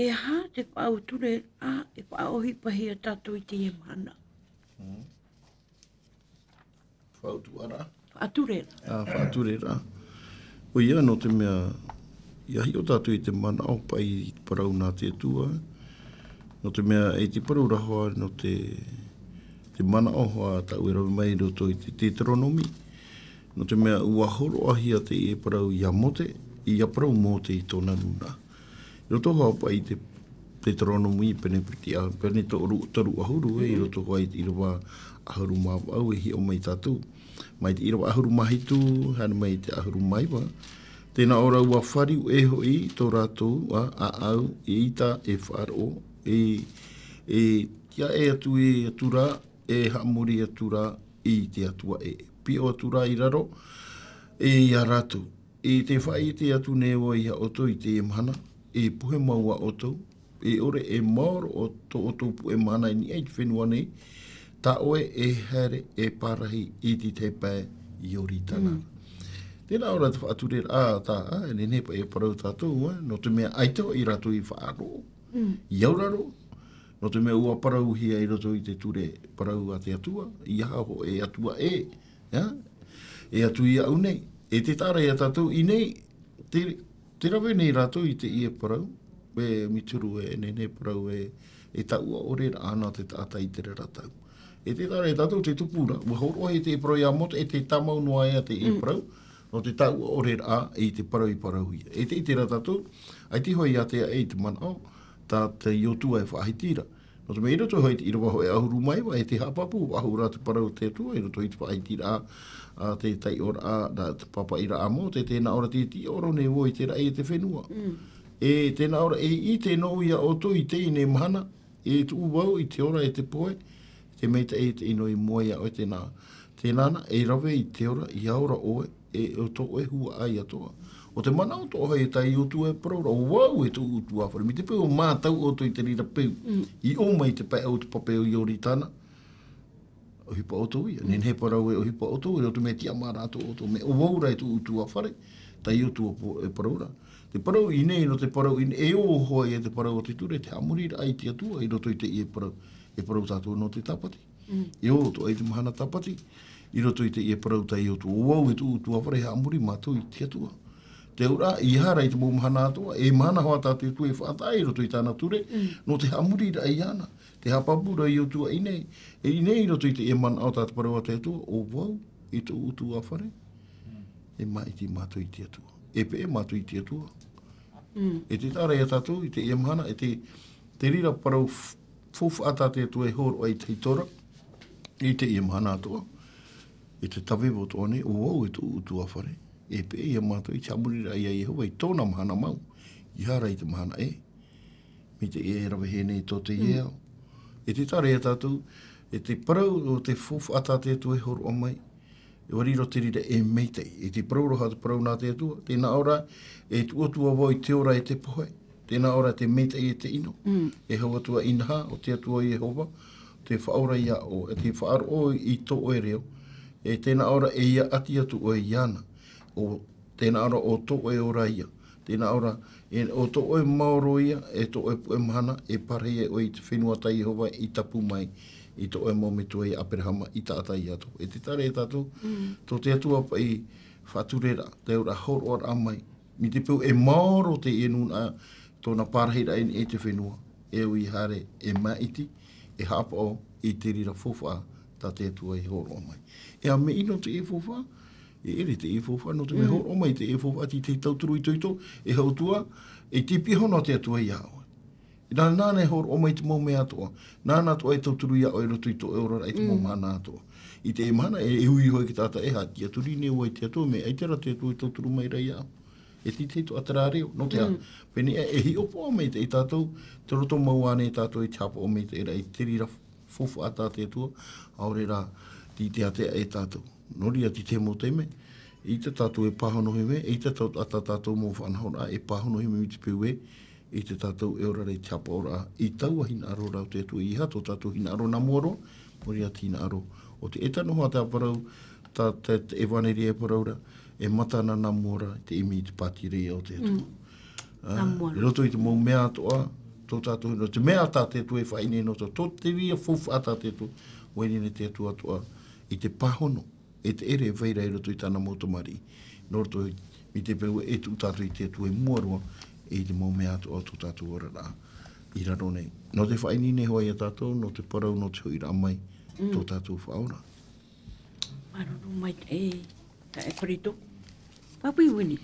E aha te faʻatureraʻa e faʻaʻohipahia tātou i teie mahana? Mm. Faʻatuʻaraʻa. Faʻatureraʻa. Ā, faʻatureraʻa. ʻOia, nō te mea, ʻia hiʻo tātou i te manaʻo paʻi i te parau nā te Atua. Nō te mea, i te parau ra hoʻi, nō te, te manaʻo hoʻi tāʻu e rave mai i roto i te Teuteronomi. Nō te mea, ʻua hōroʻahia teie parau ia Mōte, ʻia parau Mōte i tōna nūnaʻa. I roto hoʻi paʻi i te Teuteronomi pene piti a, pene toru, toru ʻahuru, e, i roto hoʻi i te ʻīrava ʻahuru mā vaʻu e hiʻo mai tātou. Mai te ʻīrava ʻahuru mā hitu, haere mai i te ʻahuru mā iva. Tē nā ʻō ra, ʻua fāriu ʻē hoʻi tō rātou, ā, ʻāʻau, eʻita e faʻaroʻo, e, e tiaʻi atu ē atu ra, e haʻamori atu ra i te Atua ē. Piʻo atu ra i raro, e ia rātou. E tē faʻaʻite atu nei vau ia ʻoutou i teie mahana, e pohe mau ā ʻoutou, e ʻore e maoro ʻo tō ʻoutou puʻe mahana i niʻa i te fenua nei, tā ʻoe e haere e pārahi i te tahi pae Ioritana. Mm. Tē nā ʻō ra te faʻatureraʻa, ā, tā, ā, e nehenehe paʻi e parau tātou, ā, nō te mea ʻaita hoʻi rātou i faʻaroʻo, i auraro, nō te mea ʻua parauhia i roto i te ture parau a te Atua, ʻeiaha hōʻē atua ʻē, ā, e atu iāʻu nei. E tē taʻa ra ia tātou i ʻō nei, te, te rave nei rātou i teie parau, e Mīturu, e nehenehe parau e, e taʻua ʻore ra ana te taʻata i terā ra tau. E tē taʻa ra ia tātou te tupu ra, ʻua hōroʻahia teie parau ia Mōte, e tē tāmau noa ā teie parau, nō te taʻua ʻore ra i te parau i parauhia. E tē ʻite ra tātou, ʻaita hoʻi ʻia ʻite i te manaʻo, tā, tā Iosua e faʻahiti ra. Nō te mea i roto hoʻi i te ʻīrava hōʻē ʻahuru mā iva, e tē haʻapāpū faʻahou ra te parau a te Atua, i roto i te faʻahitiraʻa, ā, te taiʻoraʻa, ā, te pāpaʻiraʻa a Mōte, tē nā ʻō ra te, tē tiʻaoro nei vau i te raʻi e te fenua. Mm. E tē nā ʻō ra, e ʻite noa ia ʻoutou i teie nei mahana, e tuʻu vau i te ora e te pohe, te maitaʻi e te ʻino i mua ia ʻoe, tēnā, tēnā na, e rave i te ora, ʻia ora ʻoe, e ʻo tō ʻoe huaʻai atoʻa. ʻO te manaʻo atoʻa hoʻi tā Iosua e parau ra, ʻo vau e tōʻu ʻutuāfare. Mai te peu ʻua mātau ʻoutou i te reira peu, i ʻō mai i te pae ʻau te pape o Ioritana, ʻohipa ʻoutou ia. Nehenehe parau e ʻohipa ʻoutou, e roto mea tiʻamā rātou ʻoutou. Mea ʻo vau ra e tōʻu ʻutuāfare, tā Iosua e parau ra. Te parau i ʻō nei, nō te parau i ʻō nei, e ʻo hoʻi e te parau o te ture, te haʻamoriraʻa i te Atua, i roto i teie parau. E parau tātou nō te Tāpati. Mm. E ʻo atoʻa i te mahana Tāpati, i roto i teie parau tā Iosua, ʻo vau e tōʻu ʻutuāfare, haʻamori mātou i te Atua. Te auraʻa, ʻeiaha ra i te mau mahana atoʻa, e mahana hoʻi tā te Atua e faʻataʻa i roto i tāna ture, nō te haʻamoriraʻa iāna. Te haʻapāpū ra Iosua i ʻō nei, e i ʻō nei i roto i teie manaʻo tā te parau a te Atua, ʻo vau e tōʻu ʻutuāfare, e māʻiti mātou i te Atua. E peʻe mātou i te Atua. Mm. E tē taʻa ra ia tātou, i teie mahana, e te, te reira parau f-, faufaʻa tā te Atua e hōroʻa i te hītora, i teie mahana atoʻa, e te tāvevo atoʻa nei, ʻo vau e tōʻu ʻutuāfare, e peʻe ia mātou i te haʻamoriraʻa ia Iehova i tōna mahana mau, ʻeiaha ra i te mahana ʻē. Mai teie e rave hia nei tō teie ao. E tē taʻa ra ia tātou, e te parau o te faufaʻa tā te Atua e hōroʻa mai, ʻua riro te reira e maitaʻi. E te parau ra hoʻi te parau nā te Atua, tē nā ʻō ra, e tuʻu atu vau i te ora e te pohe. Tē nā ʻō ra, te maitaʻi e te ʻino. Mm. E hau atu ā inaha, ʻo te Atua Iehova, te faʻaora ia ʻoe, e te faʻaroʻo i tō ʻoe reo. E tē nā ʻō ra, e ʻia ʻati atu ʻoe iāna. ʻO tē nā ʻō ra, ʻo tō ʻoe ora ia. Tē nā ʻō ra, e, ʻo tō ʻoe maoro ia, e tō ʻoe puʻe mahana, e pārahi ai ʻoe i te fenua tā Iehova i tapu mai i tō ʻoe mau metua ia Aperahama, i taʻata ia Iakoba. E tē taʻa ra ia tātou, mm, tō te Atua paʻi faʻatureraʻa, te auraʻa hōroʻaraʻa mai. Mai te peu e maoro teie nūnaʻa, tōna pārahiraʻa i niʻa i te fenua, e au i haere, e māʻiti, e haʻapaʻo i te reira faufaʻa tā te Atua e hōroʻa mai. E ʻa mea ʻino teie faufaʻa, e ʻere teie faufaʻa, nō te mea, mm, hōroʻa mai teie faufaʻa, tei te tauturu itoito, e hau atu ā, e te pihaʻi iho nō te Atua ia ʻoe. Nā, nāna e hōroʻa mai te mau mea atoʻa. Nāna atoʻa e tauturu ia ʻoe i roto i tō ʻoe oraraʻa i te mau, mm, mahana atoʻa. I teie mahana, e, e ui hoʻi te taʻata, e aha, tiʻaturi nei vau i te Atua, mea ʻaita rā te Atua i tauturu mai ra ia au. E te, te toʻa terā reo, nō te aha. Mm. Pēnei e, e hiʻopoʻa mai te, e tātou, te roto mau ānei tātou i te haʻapaʻo mai te, i te reira faufaʻa tā te Atua, ʻaore rā, tei te ātea e tātou. Nō reira, tei te mau taime, ʻeita tātou e pāhono hia, ʻeita tātou, ā tā tātou mau faʻanahoraʻa e pāhono hia mai te peu ē, ʻeita tātou e ora ra i te haʻapaʻoraʻa, i taua hinaʻaro ra o te Atua, ʻeiaha tō tātou hinaʻaro nā mua roa, nō reira te hinaʻaro o te, e tano hoʻi tā parau, tā, tā te ʻevaneria e parau ra, e mata na nā mua ra, te ʻimi i te pātireia o te Atua. Mm. Ā, nā mua ra. I roto i te mau mea atoʻa, tō tātou, nō te mea tā te Atua e faʻaineine nō tō, tō te reira faufaʻa tā te Atua, ʻua ineine te Atua atoʻa, i te pāhono, e te ʻere e vai ra i roto i tāna mau tamariʻi. Nō roto i te peu e tuʻu tātou i te Atua i mua roa i te mau mea atoʻa o tō tātou oraraʻa i raro nei. Nō te faʻaineine hoʻi ia tātou, nō te parau, nō te hoʻiraʻa mai, tō tātou Faʻaora. Māuruuru maitaʻi, taeaʻe Korito. Pāpū Uini.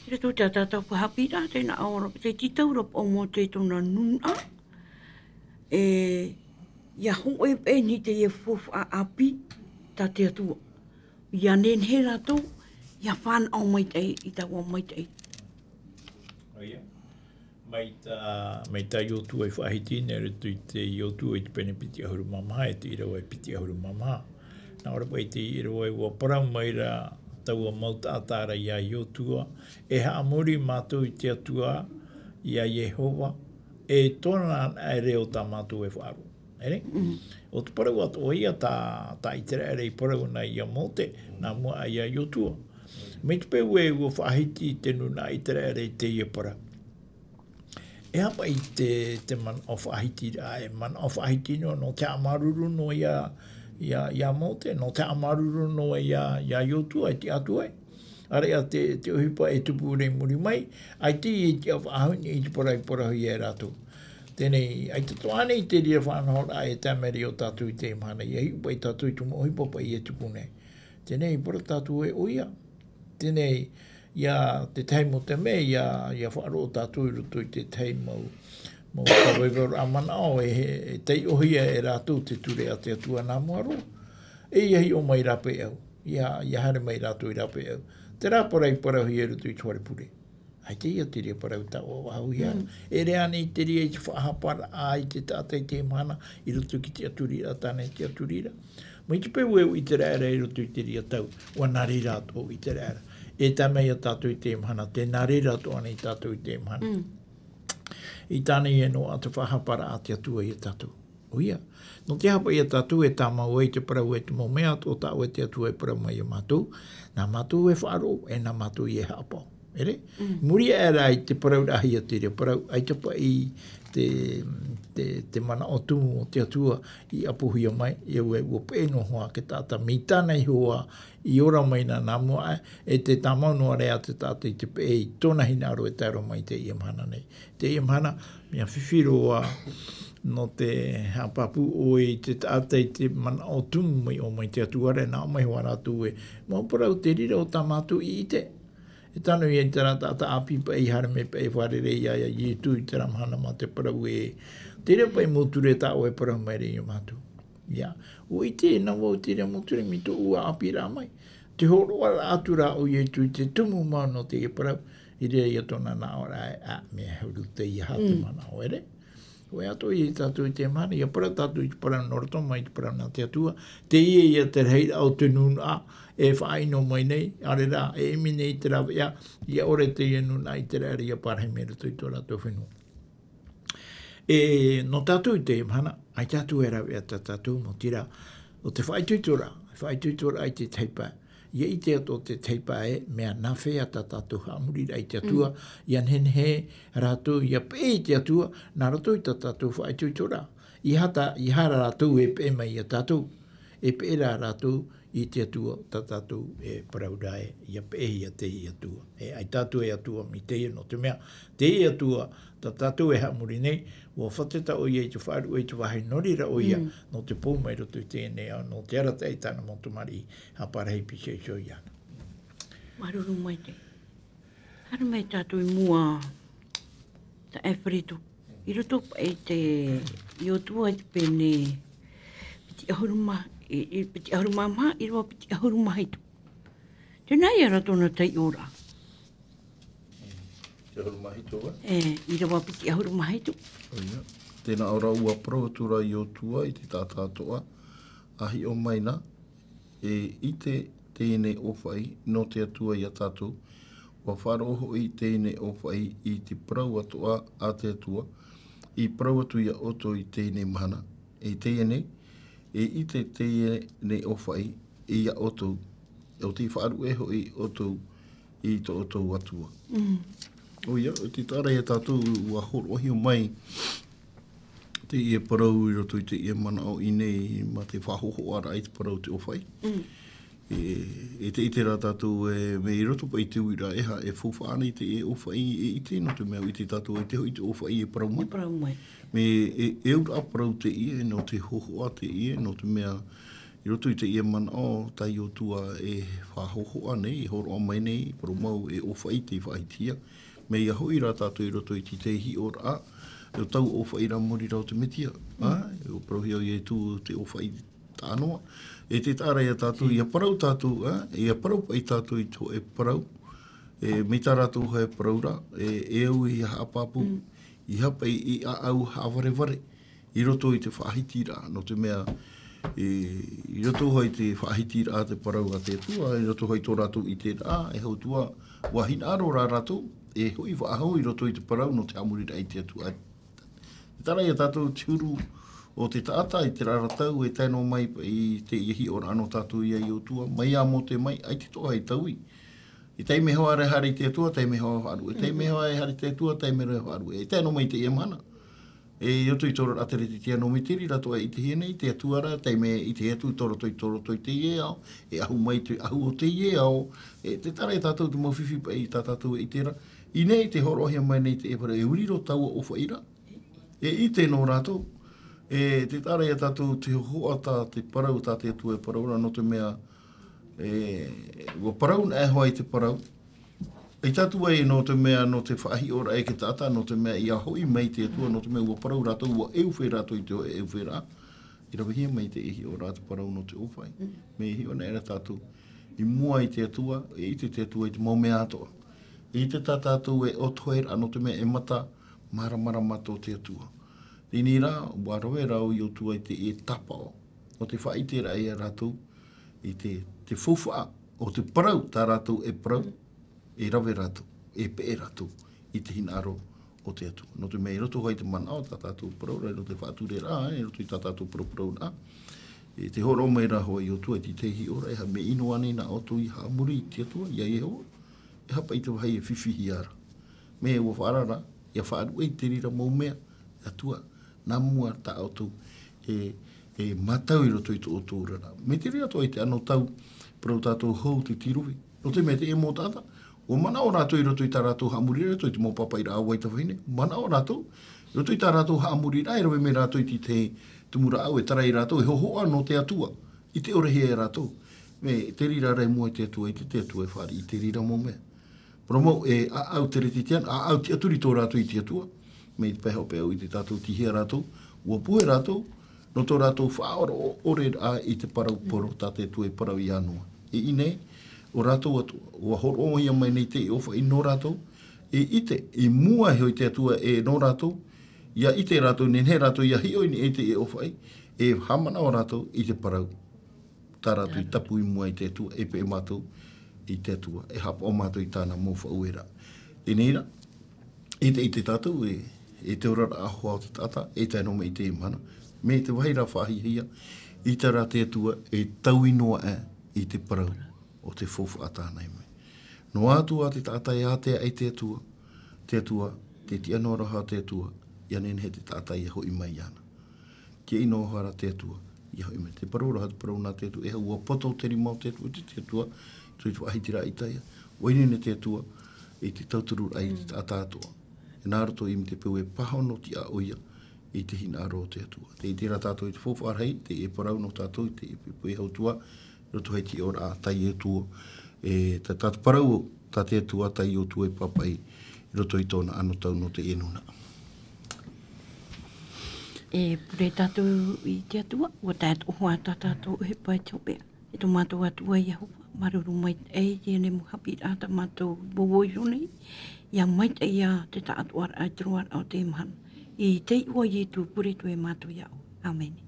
I roto i tā tātou haʻapiʻiraʻa, tē nā ʻō ra, tē tītau ra paʻi Mōte tōna nūnaʻa. E, ʻia hōʻē paʻi i niʻa i teie faufaʻa ʻāpī tā te Atua. ʻIa nehenehe rātou, ʻia fānaʻo maitaʻi i taua maitaʻi. ʻOia. Mai tā, mai tā Iosua i faʻahiti nei, i roto i te Iosua i te pene piti ʻahuru mā maha, e te ʻīrava e piti ʻahuru mā maha. Nā ʻō ra paʻi te ʻīrava, ʻua parau mai ra taua mau taʻata ra ia Iosua, e haʻamori mātou i te Atua, ia Iehova, e tōna anaʻe reo tā mātou e faʻaroʻo. ʻĒ? ʻO te parau atoʻa ia tā, tā ʻĪteraʻera i parau na ia Mōte, nā mua aʻe ia Iosua. Mai te peu ē ʻua faʻahiti te nūnaʻa ʻĪteraʻera i teie parau. E aha paʻi te, te manaʻo faʻahiti ra, e manaʻo faʻahiti noa, nō te haʻamāuruuru noa ia, ia, ia Mōte, nō te haʻamāuruuru noa ia, ia Iosua, e tiʻa atu ai. ʻAreʻa te, te ʻohipa e tupu ra i muri mai, ʻaita e tiʻa faʻahou i niʻa i te parau i parauhia e rātou. Teie nei, ʻaita atoʻa ānei te reira faʻanahoraʻa e tae mai ra ia tātou i teie mahana, ʻia hiʻo paʻi tātou i te mau ʻohipa paʻi e tupu nei. Teie nei, parau tātou ē ʻoia. Teie nei, ʻia te tahi mau taime, ʻia, ʻia faʻaroʻo tātou i roto i te tahi mau, mau tāvevauraʻa manaʻo, e, e taiʻohia e rātou te ture a te Atua nā mua roa. E ʻia hiʻo mai rāpae au, ʻia, ʻia haere mai rātou i rāpae au. Terā parau i parauhia i roto i te fare pure. ʻAita ia te reira parau tā ʻoe e faʻahoʻihia ra. E ʻere ānei te reira i te faʻahaparaʻa i te taʻata i teie mahana, i roto i te tiʻaturiraʻa, tāna i te tiʻaturiraʻa. Mai te peu ē ʻo ʻĪteraʻera i roto i te reira tau, ʻua nā reira atoʻa ʻo ʻĪteraʻera. E tae mai ia tātou i teie mahana, tē nā reira atoʻa ānei tātou i teie mahana. I tāna ia noaʻa te faʻahaparaʻa a te Atua ia tātou. ʻOia. Nō te aha paʻi ia tātou e tāmau ai te parau e te mau mea atoʻa tā ʻoe te Atua e parau mai ia mātou, nā mātou e faʻaroʻo, e nā mātou e haʻapaʻo. ʻĒ? Muri aʻe ra i te parauraʻahia te reira parau, ʻaita paʻi te, te, te manaʻo tumu o te Atua i ʻapohia mai, e ʻua, ʻua peʻe noa hoʻi te taʻata mai tāna iho ā i ora mai na nā mua aʻe, e tē tāmau noa ra te taʻata i te peʻe i tōna hinaʻaro e tae roa mai i teie mahana nei. Teie mahana, mea fifi roa nō te haʻapāpū ʻoe i te taʻata i te manaʻo tumu mai ʻō mai te Atua ra, nā ʻō mai hoʻi rātou ē, mau parau te reira o tā mātou i ʻite. E tano ia i terā taʻata ʻāpī paʻi i haere mai paʻi e fārerei ia, ia Ietu i terā mahana mā te parau ē, te reira paʻi mau ture tā ʻoe e parau mai ra ia mātou. ʻIa, ʻua ʻite na vau te reira mau ture mai tōʻu ʻāpīraʻa mai. Te hōroʻaraʻa atu rā ʻo Ietu i te tumu mau nō teie parau, i reira ia tōna nāʻōraʻa ē, ā, mea huru teie, e aha te manaʻo, ʻere? Hōʻē atoʻa ia tātou i teie mahana, ʻia parau tātou i te parau nō roto mai i te parau nā te Atua, teie ia te rahiraʻa o te nūnaʻa e faʻaʻino mai nei, ʻaore rā, e ʻimi nei te rāveʻa, ʻia ʻore teie nūnaʻa ʻĪteraʻera ʻia parahi mai i roto i tō rātou fenua. E, nō tātou i teie mahana, ʻaita atu e rāveʻa tā tātou, nō te reira, ʻo te faʻaitoitoraʻa, faʻaitoitoraʻa i te tahi pae. ʻIa ʻite atoʻa te tahi pae, mea nāfea tā tātou haʻamoriraʻa i te Atua, ʻia nehenehe rātou, ʻia peʻe i te Atua, nā roto i tā tātou faʻaitoitoraʻa. ʻEiaha tā, ʻeiaha rātou e peʻe mai ia tātou, e peʻe rā rātou i te Atua tā tātou e parau ra ē, ʻia peʻehia te Atua. E ʻaita atu e Atua mai teie, nō te mea, teie Atua tā tātou e haʻamori nei, ʻua fātata ʻoia i te faʻaruʻe i te vāhi, nō reira ʻoia, nō te pou mai roto i teie nei ao, nō te arataʻi i tāna mau tamariʻi, haʻaparahi piha iho iāna. Māuruuru maitaʻi. Haere mai tātou i mua, taeaʻe Firitu. I roto paʻi i te Iosua i te pene piti ʻahuru mā, i, i piti ʻahuru mā maha, ʻīrava piti ʻahuru mā hitu. Teie nei ia rā tōna taiʻoraʻa. Piti ʻahuru mā hitu, ā? E, ʻīrava piti ʻahuru mā hitu. ʻOia. Tē nā ʻō ra, ʻua parau atu ra Iosua i te taʻata atoʻa, ʻA hiʻo mai na, e ʻite teie nei ʻōfaʻi nō te Atua ia tātou, ʻua faʻaroʻo hoʻi teie nei ʻōfaʻi i te parau atoʻa a te Atua, i parau atu ia ʻoutou i teie nei mahana. E teie nei, e ʻite teie nei ʻōfaʻi ia ʻoutou, ʻo tei faʻaruʻe hoʻi ʻoutou i tō ʻoutou Atua. Mm. ʻOia, i te taʻa ra ia tātou, ʻua hōroʻahia mai teie parau i roto i teie manaʻo i ʻō nei, mā te faʻahōhoʻaraʻa i te parau o te ʻōfaʻi. Mm. E, e te ʻite rā tātou e, mea i roto paʻi i te uiraʻa, e aha, e faufaʻa ānei te ʻōfaʻi e ʻite, nō te mea ʻua ʻite tātou e te hoʻi te ʻōfaʻi e parau mai. E parau mai. Mea e, e auraʻa parau teie, nō te hōhoʻa teie, nō te mea i roto i teie manaʻo, tā Iosua e faʻahōhoʻa nei, e hōroʻa mai nei, parau mau e ʻōfaʻi tei faʻahitihia. Mea ʻia hoʻi rā tātou i roto i te, te hiʻoraʻa, ʻo taua ʻōfaʻi rā muri rā o te Mesia. ʻĀ, ʻua parauhia ʻo Iesu te ʻōfaʻi tāʻanoa. E te taʻa ra ia tātou, ʻia parau tātou, ʻā, ʻia parau paʻi tātou i te hōʻē parau. E, mai tā rātou hōʻē parau ra, e, e au i haʻapāpū, i haʻapaʻi, i ʻāʻau haʻavarevare, i roto i te faʻahitiraʻa, nō te mea, e, i roto hoʻi i te faʻahitiraʻa te parau a te Atua, i roto hoʻi i tō rātou ʻiteraʻa, e hau atu ā, ʻua hinaʻaro rā rātou, e hoʻi faʻahou i roto i te parau nō te haʻamoriraʻa i te Atua. Terā ia tātou te huru o te taʻata i terā ra tau e tae noa mai i teie hiʻoraʻa nō tātou ia Iosua, mai iā Mōse mai, ʻaita atoʻa e taui. E taime hoʻi e haere i te Atua, taime hoʻi e faʻaruʻe. E taime hoʻi e haere i te Atua, taime hoʻi e faʻaruʻe. E tae noa mai i teie mahana. E i roto i te oraraʻa teretetiāno, mea te reira atoʻa e ʻitehia nei, te Atua ra, taime e ʻitehia atu tō roto i, tō roto i teie ao, e ʻahu mai te ʻahu o teie ao, e terā ia tātou te mau fifi paʻi tā tātou e ʻite ra. I ʻō nei te hōroʻahia mai nei te ʻēpara, e uri roa taua ʻōfaʻi ra. E ʻite nō rātou. E terā ia tātou te hōhoʻa tā te parau, tā te Atua e parau ra, nō te mea, e, ʻua parau na e hoʻi te parau. ʻAita atu ai nō te mea, nō te faʻahiʻoraʻa e te taʻata, nō te mea ʻia hoʻi mai te Atua, nō te mea ʻua parau rātou, ʻua ʻeufe rātou i te hōʻē ʻeuferaʻa. I ravehia mai te hiʻoraʻa te parau nō te ʻōfaʻi. Mea hiʻo nei rā tātou. I mua i te Atua, e ʻite te Atua i te mau mea atoʻa. E ʻite tā tātou e ʻotoheraʻa nō te mea e mata māramarama tō te Atua. Teie rā, ʻua rave rā ʻo Iosua i te, e tāpaʻo. Nō te faʻaʻiteraʻa ia rātou, i te, te faufaʻa o te parau, tā rātou e parau, e rave rātou, e peʻe rātou, i te hinaʻaro o te Atua. Nō te mea i roto hoʻi te manaʻo, tā tātou parau ra, i roto i te faʻatureraʻa, i roto i tā tātou parauparauraʻa. E te hōroʻa mai rā hoʻi Iosua i te hiʻoraʻa, e aha, mea ʻino ānei nā ʻoutou ʻia haʻamori i te Atua, ia Iehova, e aha paʻi te vāhi e fifihia ra. Mea ʻua faʻaara ra, ʻia faʻaruʻe i te reira mau mea, Atua, nā mua tā ʻoutou e, e mātau i roto i tō ʻoutou oraraʻa. Mea te reira atoʻa i te anotau, parau tātou hou te tīrovi. Nō te mea teie mau taʻata, ʻua manaʻo rātou i roto i tā rātou haʻamoriraʻa, i roto i te mau pāpaʻiraʻa a Vaitavahine, manaʻo rātou, i roto i tā rātou haʻamoriraʻa, e rave mai rātou i te, te tumu rāʻau, e tarai rātou, e hōhoʻa nō te Atua, i te ʻore hia e rātou. Mea te reira ra i mua i te Atua, i te, te Atua e fāriʻi i te reira mau mea. Parau mau e ʻāʻau teretetiāno, ʻāʻau tiʻaturi tō rātou i te Atua. Mai te pae hopeʻa i te tātou tīhia rātou, ʻua pohe rātou, nō tō rātou faʻaʻoroʻoreraʻa i te parau poro tā te Atua i parau iā Noa. E ʻī nei, ʻo rātou atoʻa, ʻua hōroʻahia mai nei te ʻōfaʻi nō rātou, e ʻite, i mua iho i te Atua e nō rātou, ʻia ʻite rātou, nehenehe rātou ʻia hiʻo i niʻa i te ʻōfaʻi, e haʻamanaʻo rātou i te parau. Tā rātou i tapu i mua i te Atua, e peʻe mātou i te Atua, e haʻapaʻo mātou i tāna mau faʻaueraʻa. Teie rā, e te, e te tātou, e, e te oraraʻa hoʻi o te taʻata, e tae noa mai i teie mahana, mai te vāhi ra faʻahiahia, ʻaita rā te Atua e taui noa aʻe i te parau o te faufaʻa tāna i mai. Noa atu ā te taʻata e ātea i te Atua, te Atua, te tiʻa noa ra hoʻi te Atua, ʻia nehenehe te taʻata ʻia hoʻi mai iāna. Tiaʻi noa hoʻi ra te Atua, ʻia hoʻi mai. Te parau ra, te parau nā te Atua, e aha, ʻua poto te rima o te Atua, te, te Atua, i te faʻahitiraʻa a Isaia. ʻUa ʻī nei te Atua, i te tautururaʻa i te taʻata atoʻa. E nā roto i te peu e pāhono tiʻa ʻoia, i te hinaʻaro o te Atua. Tē ʻite ra tātou i te faufaʻa rahi, teie parau nō tātou, i te, i te peu e hau atu ā, i roto i te oraraʻa tā Iosua, e, tā, tā te parau, tā te Atua, tā Iosua i pāpaʻi, i roto i tōna anotau nō teie nūnaʻa. E pure tātou i te Atua, ʻua tae atoʻa hoʻi tā tātou ʻohipa i te hopeʻa. E tō mātou Atua Iehova, māuruuru maitaʻi i teie nei mau haʻapiʻiraʻa tā mātou vōvō iho nei, ʻia maitaʻi ā te taʻatoʻaraʻa i te roaraʻa o teie mahana. I te iʻoa o Iesu Kiriso e pure atu mātou iā ʻoe. ʻĀmene.